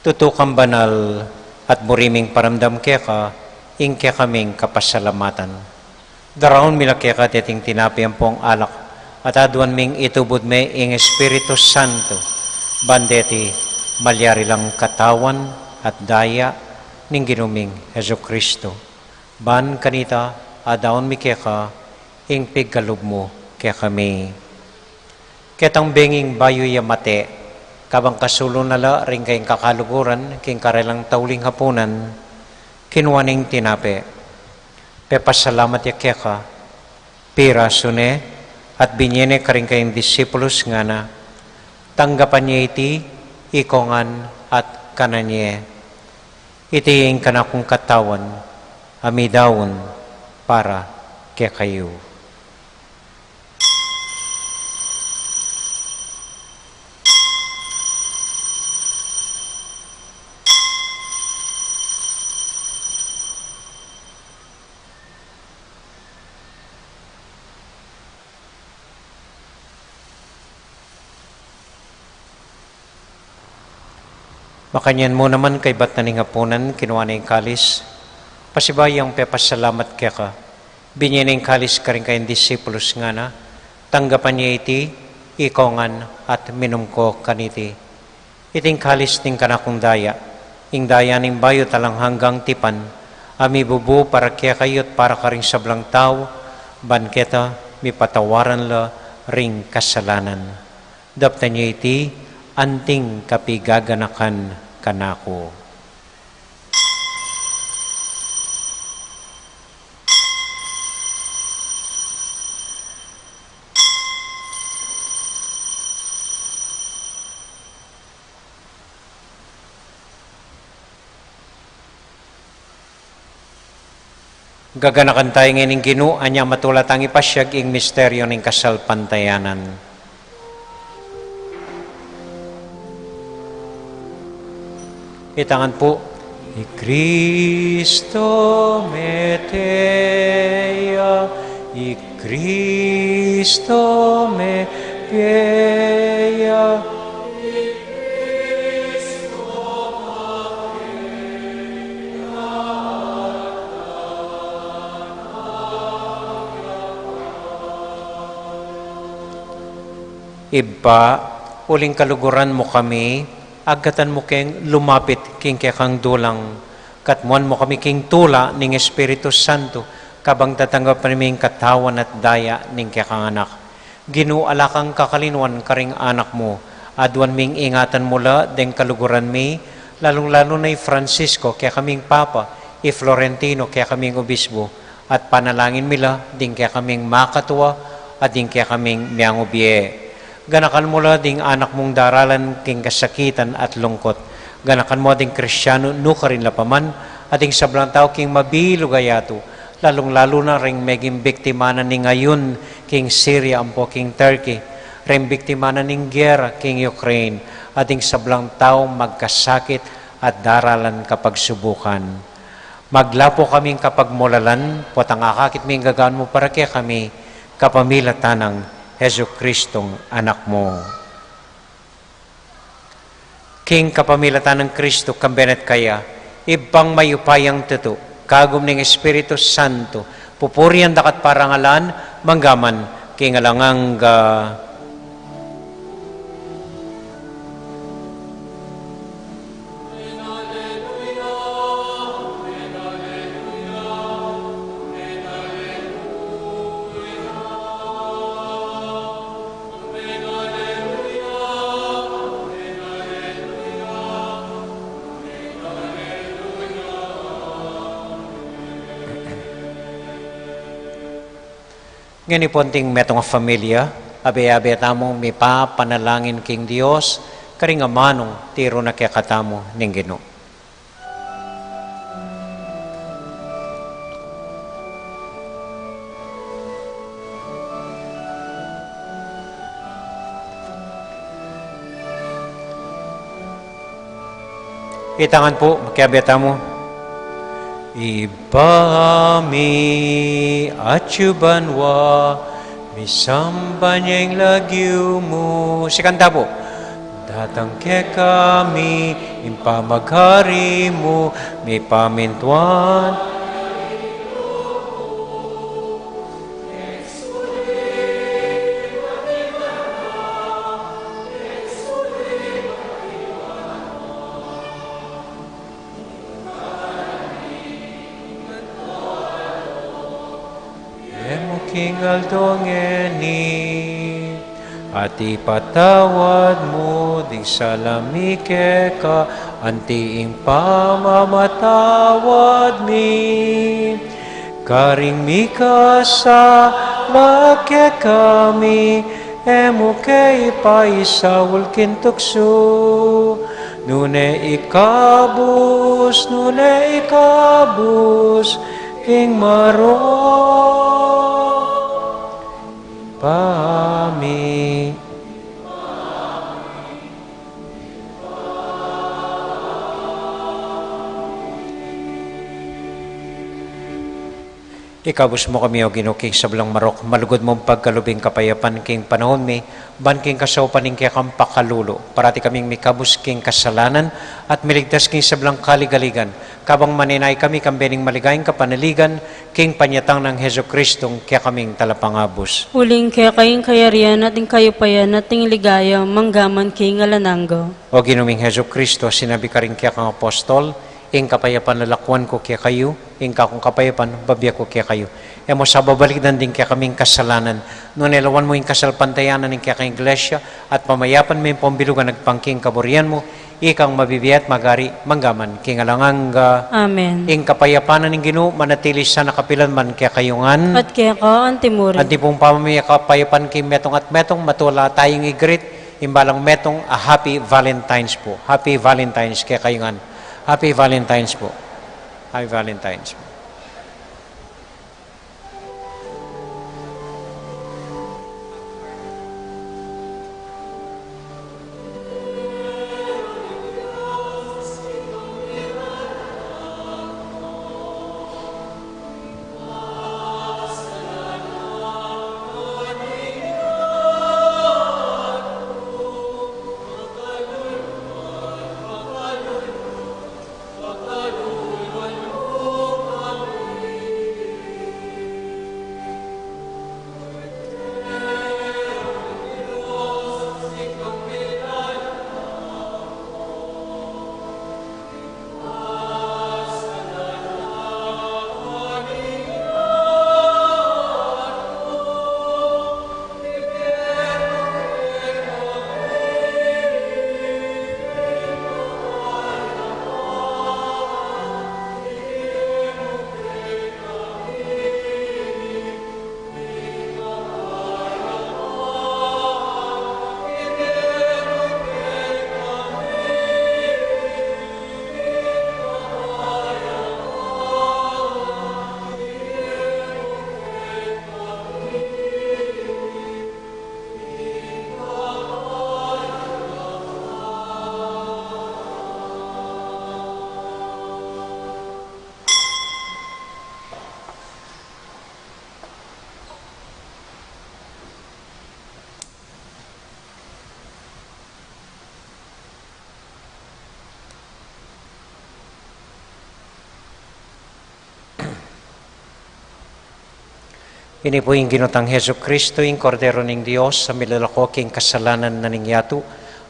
tutu kang banal at buri ming paramdam keka ing kekaming kapasalamatan. Daraun mi la keka deting tinape ampong alak, at aduan ming itubud me ing Espiritu Santo, ban deti malyari lang katawan at daya ning Ginu ming Jesucristo. Ban kanita, adaun mi keka ing pigkalub mu kekami. Ketang benging bayu ya mate, kabang kasulu na la ring kayang kakaluguran king karelang tauling hapunan, kinua neng tinape, pepasalamat ya keka, pirasu ne, at binie ne karing kayang disipulus, ngana: Tanggapan ye iti, ikong ngan at kanan ye. Iti ing kanakung katawan, a midaun para kekayu. Makanyan mu naman, kaybat na ning hapunan, kinua ne ing kalis, pasibayu yang pepasalamat keka, binie ne ing kalis karing kayang disipulus, ngana: Tanggapan ye iti, ikong ngan at minum ko kaniti. Iti ing kalis ning kanakung daya, ing daya ning bayu at alang anggang tipan, a mibubu para kekayu at para karing sablang tau, ban keta mipatawaran la ring kasalanan. Daptan ye iti anting kapigaganakan kanaku. Gaganakan tayu ngeni ning Ginu, anya matula tang ipasyag ing misteryu ning kasalpantayanan. Itangan pu. I Kristo mete ya, i Kristo mete ya. Ibpa, uling kaluguran mu kami, agkatan mu keng lumapit king kekang dulang, katmuan mu kami king tula ning Espiritu Santo, kabang tatanggapan mi ing katawan at daya ning kekang Anak. Ginu, ala kang kakalinuan karing anak mu, aduan ming ingatan mu la deng kaluguran mi, lalung-lalu na i Francisco, kekaming Papa, i Florentino, kekaming Obispo, at panalangin mi la ding kekaming makatua, at ding kekaming miangubie. Ganakan mu la ding anak mung daralan king kasakitan at lungkut. Ganakan mu ding Kristianu nukarin la pa man, at ding sablang tau king mabilug a yatu, lalung-lalu na ring meging biktima na ning ayun king Syria ampo king Turkey, ring biktima na ning gera king Ukraine, at ding sablang tau magkasakit at daralan kapagsubukan. Maglapu kaming kapagmulalan, potang akakit mi ing gagawan mu para kekami, kapamilatan nang Jesucristong Anak mu. King kapamilatan nang Kristo, kambe na at kaya, Ibpang mayupayang tutu, kagum ning Espiritu Santo, pupurian da ka at parangalan, mangga man king alang angga. Ngeni pu, anting metung a familia, abe-abe tamung mipapanalangin king Dios, karing amanung tiru na kekatamu ning Ginu. Itangan pu, makiabe tamu. Ibpa mi, atsu ka banua, misamban ya ing lagyu mu. Sikan ta pu. Datang kekami ing pamaghari mu, mipamintuan. Ibie mu king aldo ngeni, at ipatawad mu ding sala mi keka, anti ing pamamatawad mi karing mikasala kekami, e mu ke ipaisaul king tuksu, nune ikabus, nune ikabus king marok. Pami. Ikabus mu kami, O Ginu, king sablang marok, malugud mung pagkalub ing kapayapan king panaun mi, ban king kasaupan ning kekang pakalulu, parati kaming mikabus king kasalanan, at miligtas king sablang kaligaligan, kabang manenaya kami kambe ning maligayang kapanaligan, king panyatang nang Jesucristo, ing kekaming talapangabus. Uling keka ing kayarian at ing kayupayan at ing ligaya, mangga man king alang angga. O Ginu ming Jesucristo, sinabi karing kekang apostol, ing kapayapan lalakwan ku kekayu, ing kakung kapayapan bibie ku kekayu. E mu sa babalikdan ding kekaming kasalanan, nune lawan mu ing kasalpantayanan ning kekang Iglesia, at pamayapan me ing pambilugan agpang king kaburian mu, ikang mabibie at magari, mangga man king alang angga. Amen. Ing kapayapan ning Ginu, manatili sana kapilan man kekayu ngan. At keka antimurin. Anti pung pamamie kapayapan king metung at metung, matua la tayung igreet ing balang metung a Happy Valentine's pu. Happy Valentine's kekayu ngan. Happy Valentine's pu. Happy Valentine's pu. Ini pu ing Ginu tang Jesucristo, ing Kordero ning Dios, a milalako king kasalanan na ning yatu.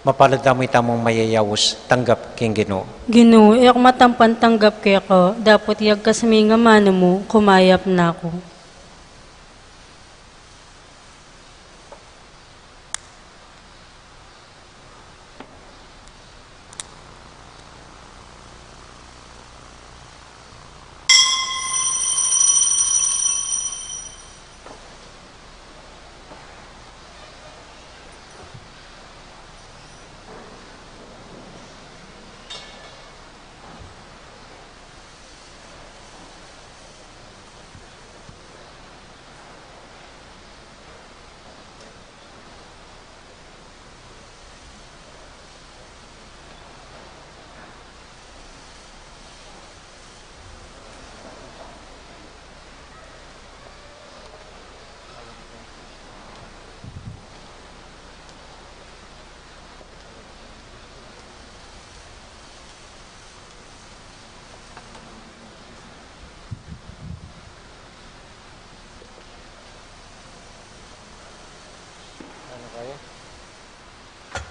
Mapalad tamu itamung mayayaus, tanggap king Ginu. Ginu, e ku matampan tanggap keka, dapot iyagkas me ing amanu mu, kumayap na ku.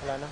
Wala na.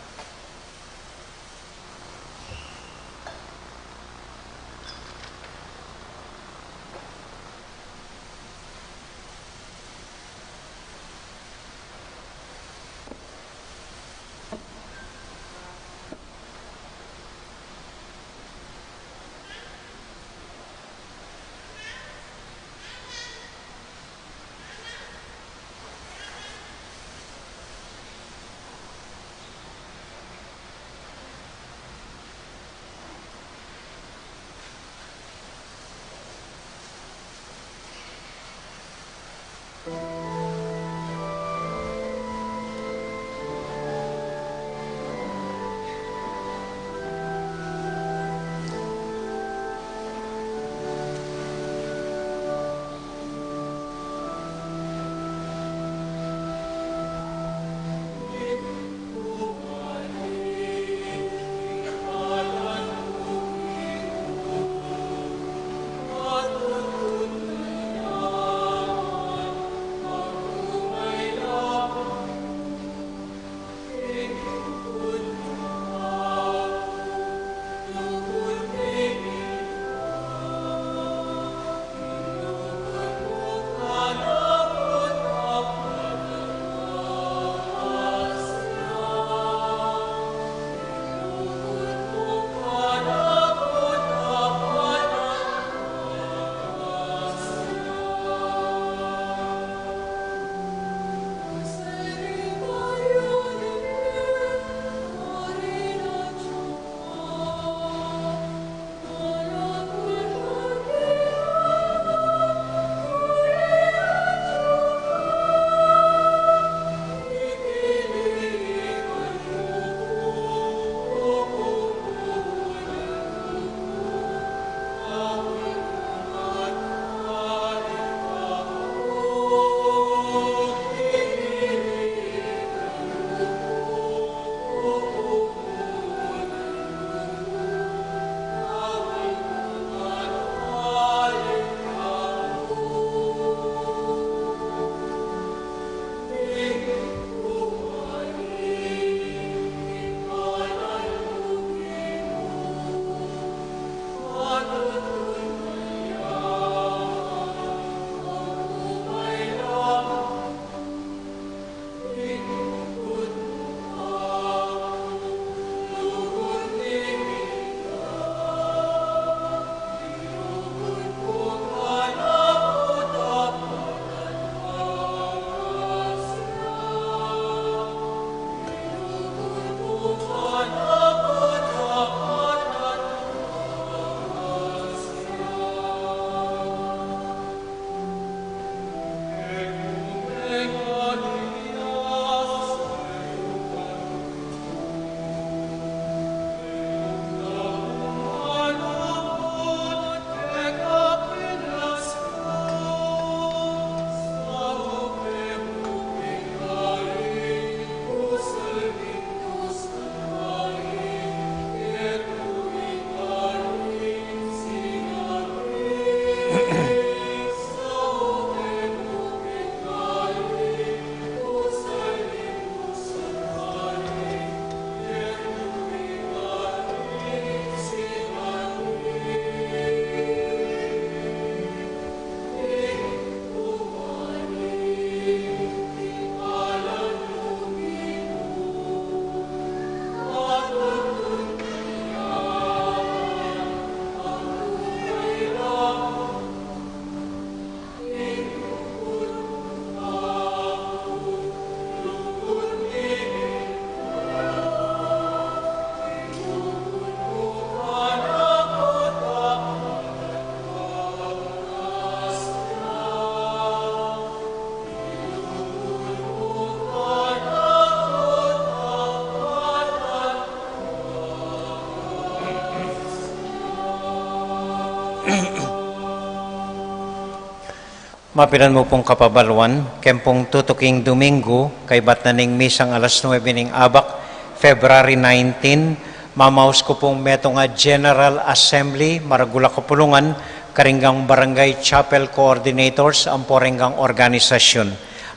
Mapilan mu pung kapabaluan, keng pung tutuking Domingo, kaybat na ning misang alas nuebe ning abak, February nineteen, mamaus ku pung metung a General Assembly, maragul a kapulungan, karing gang Barangay Chapel Coordinators, ampo reng gang organisasyun.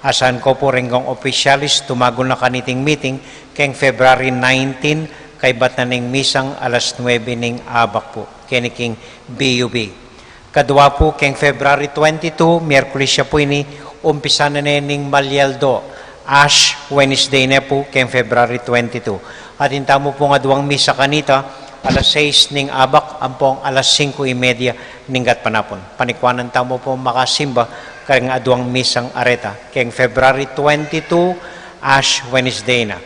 Asahan ko pu ring gong opisyalis tumagul na kaniting meeting keng February nineteen, kaybat na ning misang alas nuebe ning abak pu, keni king B U B. Kadua pu keng February twenty-two, Miyerkules ya pu ini, umpisa na ne ning malyaldo, Ash Wednesday ne pu keng February twenty-two. Atin tamu pung aduang misa kanita, alas sais ning abak ampong alas singko y media ning gatpanapun. Panikwanan tamu pung makasimba karing aduang misang areta keng February twenty-two, Ash Wednesday na.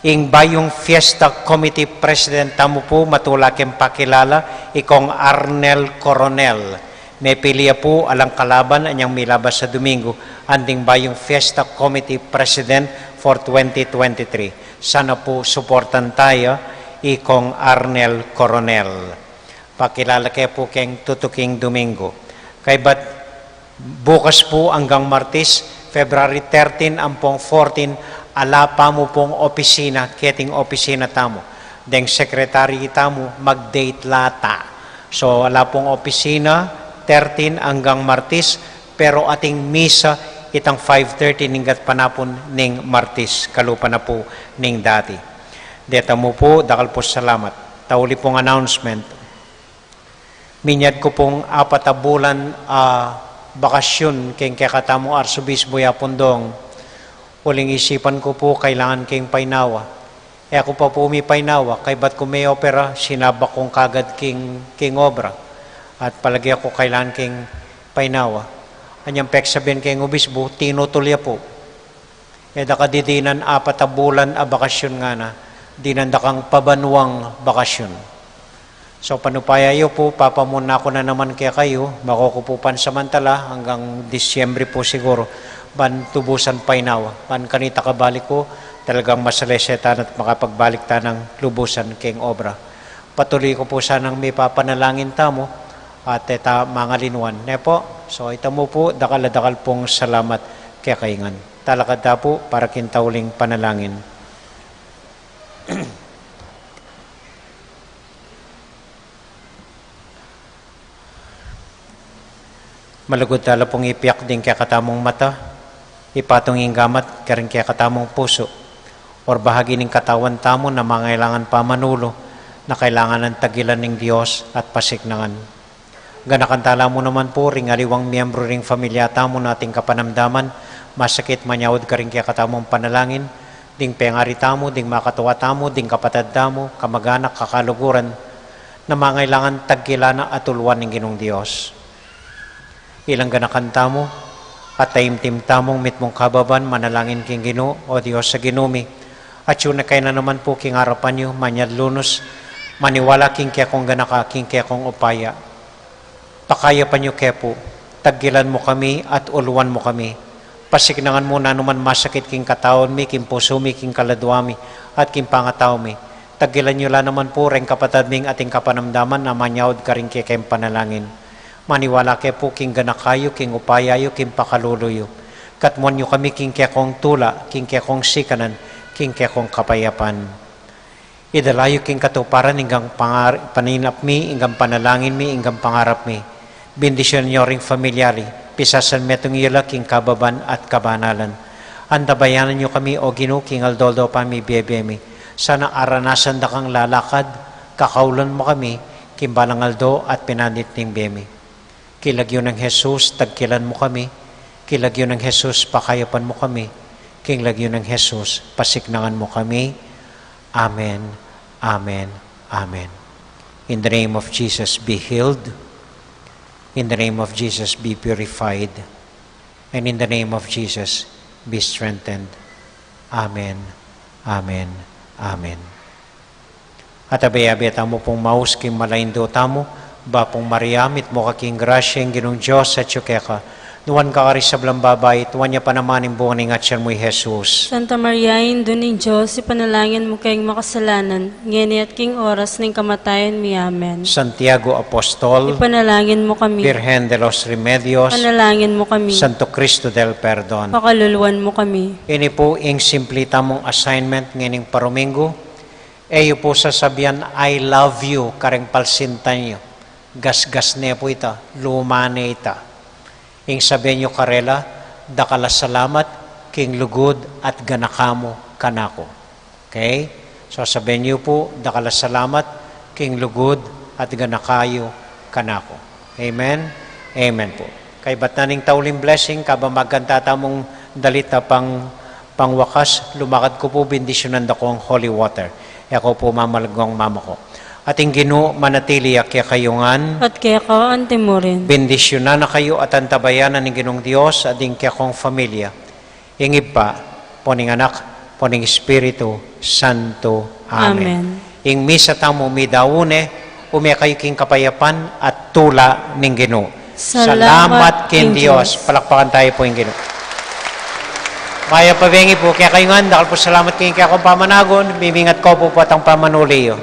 Ing bayung Fiesta Committee President tamu pu, matula keng pakilala, i Kong Arnel Coronel. Mepili ya pu, alang kalaban, anyang milabas a Domingo, anting bayung Fiesta Committee President for twenty twenty-three. Sana pu suportan taya i Kong Arnel Coronel. Pakilala ke pu keng tutuking Domingo. Kaybat bukas pu anggang Martis, February thirteen ampong fourteen, ala pa mu pung opisina, keting opisina tamu. Deng sekretary tamu, mag-date la ta. So, ala pung opisina, thirteen anggang Martis, pero ating misa itang five thirty ning gatpanapun ning Martis, kalupa na pu ning dati. Deta mu pu, dakal pu salamat. Tauli pung announcement. Minyad ku pung apat a bulan a bakasyun keng kekatamung Arsobisbu ya pung Dong. Uling isipan ku pu kailangan keng painawa. E ku pa pu mipainawa, kaybat ku me-opera, sinabak kung kagad king, king obra. At palage ku kailangan keng painawa. Anyang peksabian keng obisbu, tinutul ya pu. E da ka didinan apat a bulan a bakasyun ngana, dinan da kang pabanuang bakasyun. So, panupaya yu pu, papamuna ku na naman kekayu, makuku pu pansamantala, anggang Disyembre pu siguru, ban tubusan painawa, ban kanita kabalik ku, talagang masalese tana at makapagbalik tanang lubusan keng obra. Patuli ku pu sanang mipapanalangin tamu, at e ta mangalinwan. Ne pu? So, ita mu pu, dakal a dakal pung salamat kekayu ngan. Talakad ta pu para king tauling panalangin. Malugud tala pung ipiak ding kekatamung mata, ipatung ing gamat karing kekatamung pusu. Or bahagi ning katawan tamu na mangailangan pamanulu, na kailangan nang tagilan ning Dios at pasiknangan. Ganakan tala mu naman pu ring aliwang miyembru ring familia tamu na ating kapanamdaman, masakit, manyaud karing kekatamung panalangin, ding pengari tamu, ding makatawa tamu, ding kapatad tamu, kamaganak, kakaluguran, na mangailangan tagkilan na at uluan ning Ginung Dios. Ilang ganakan tamu, at taimtim tamung mitmung kababan, manalangin king Ginu, O Dios a Ginu mi, atyu na kaya na naman pu king arapan yu, manyad lunus, maniwala king kekong ganaka, king kekong upaya. Pakayapan yu ke pu, tagkilan mu kami at uluan mu kami. Pasiknangan mu na numan masakit king katawan mi, king pusu mi, king kaladua mi, at king pangatau mi. Tagkilan yu la naman pu reng kapatad ming ating kapanamdaman na manyaud karing kekeng panalangin. Maniwala ke pu king ganaka yu, king upaya yu, king pakalulu yu. Katmuan yu kami king kekong tula, king kekong sikanan, king kekong kapayapan. Idala yu king katuparan inggang pangar-, paninap mi, inggang panalangin mi, inggang pangarap mi. Bendisyunan yu ring familia ri, pisasanmetung yu la king kababan at kabanalan. Antabayanan yu kami, O Ginu, king aldo-aldo pamibiye-biye mi. Sana aranasan da kang lalakad, kakaulan mu kami, king balang aldo at pinanit ning bie mi. King lagyu nang Jesus, tagkilan mu kami. King lagyu nang Jesus, pakayapan mu kami. King lagyu nang Jesus, pasiknangan mu kami. Amen, amen, amen. In the name of Jesus, be healed. In the name of Jesus, be purified. And in the name of Jesus, be strengthened. Amen, amen, amen. At abe-abe tamu pung maus king mala Indu tamu, Bapung Maria, mitmu ka king grasya, ing Ginung Dios atyu keka. Nuan ka karing sablang babai, at nuan ya pa naman ing bunga ning atyan mu, i Jesus. Santa Maria, Indu ning Dios, ipanalangin mu keng makasalanan, ngeni at king oras ning kamatayan mi. Amen. Santiago Apostol, ipanalangin mu kami. Virgen de los Remedios, ipanalangin mu kami. Santo Cristo del Perdon, pakaluluan mu kami. Ini pu ing simpli tamung assignment ngening paruminggu. E yu pu sasabian, "I love you," kareng palsintan yu. Gasgas ne pu ita, luma ne ita. Ing sabian yu karela, Dakal a salamat king lugud at ganaka mu kanaku. Okay? So, sabian yu pu, dakal a salamat king lugud at ganaka yu kanaku. Amen? Amen pu. Kaybat na ning tauling blessing, kabang magkanta tamung dalit a pang, pangwakas, lumakad ku pu, bendisyunan da ku ang holy water. E ku pu mamalagwang mamaku. At ing Ginu manatili ya kekayu ngan. At keka anti mu rin. Bendisyunan na kayu at antabayanan ning Ginung Dios, at ing kekong familia. Ing Ibpa, ampo ning Anak, ampo ning Espiritu Santo. Amen. Amen. Ing misa tamu midaun ne, ume kayu king kapayapan at tula ning Ginu. Salamat king Dios. Palakpakan tayu pu ing Ginu. Mayap a bengi pu kekayu ngan, dakal pu salamat king kekong pamanagun, mimingat ko pu pu at ang pamanuli yu.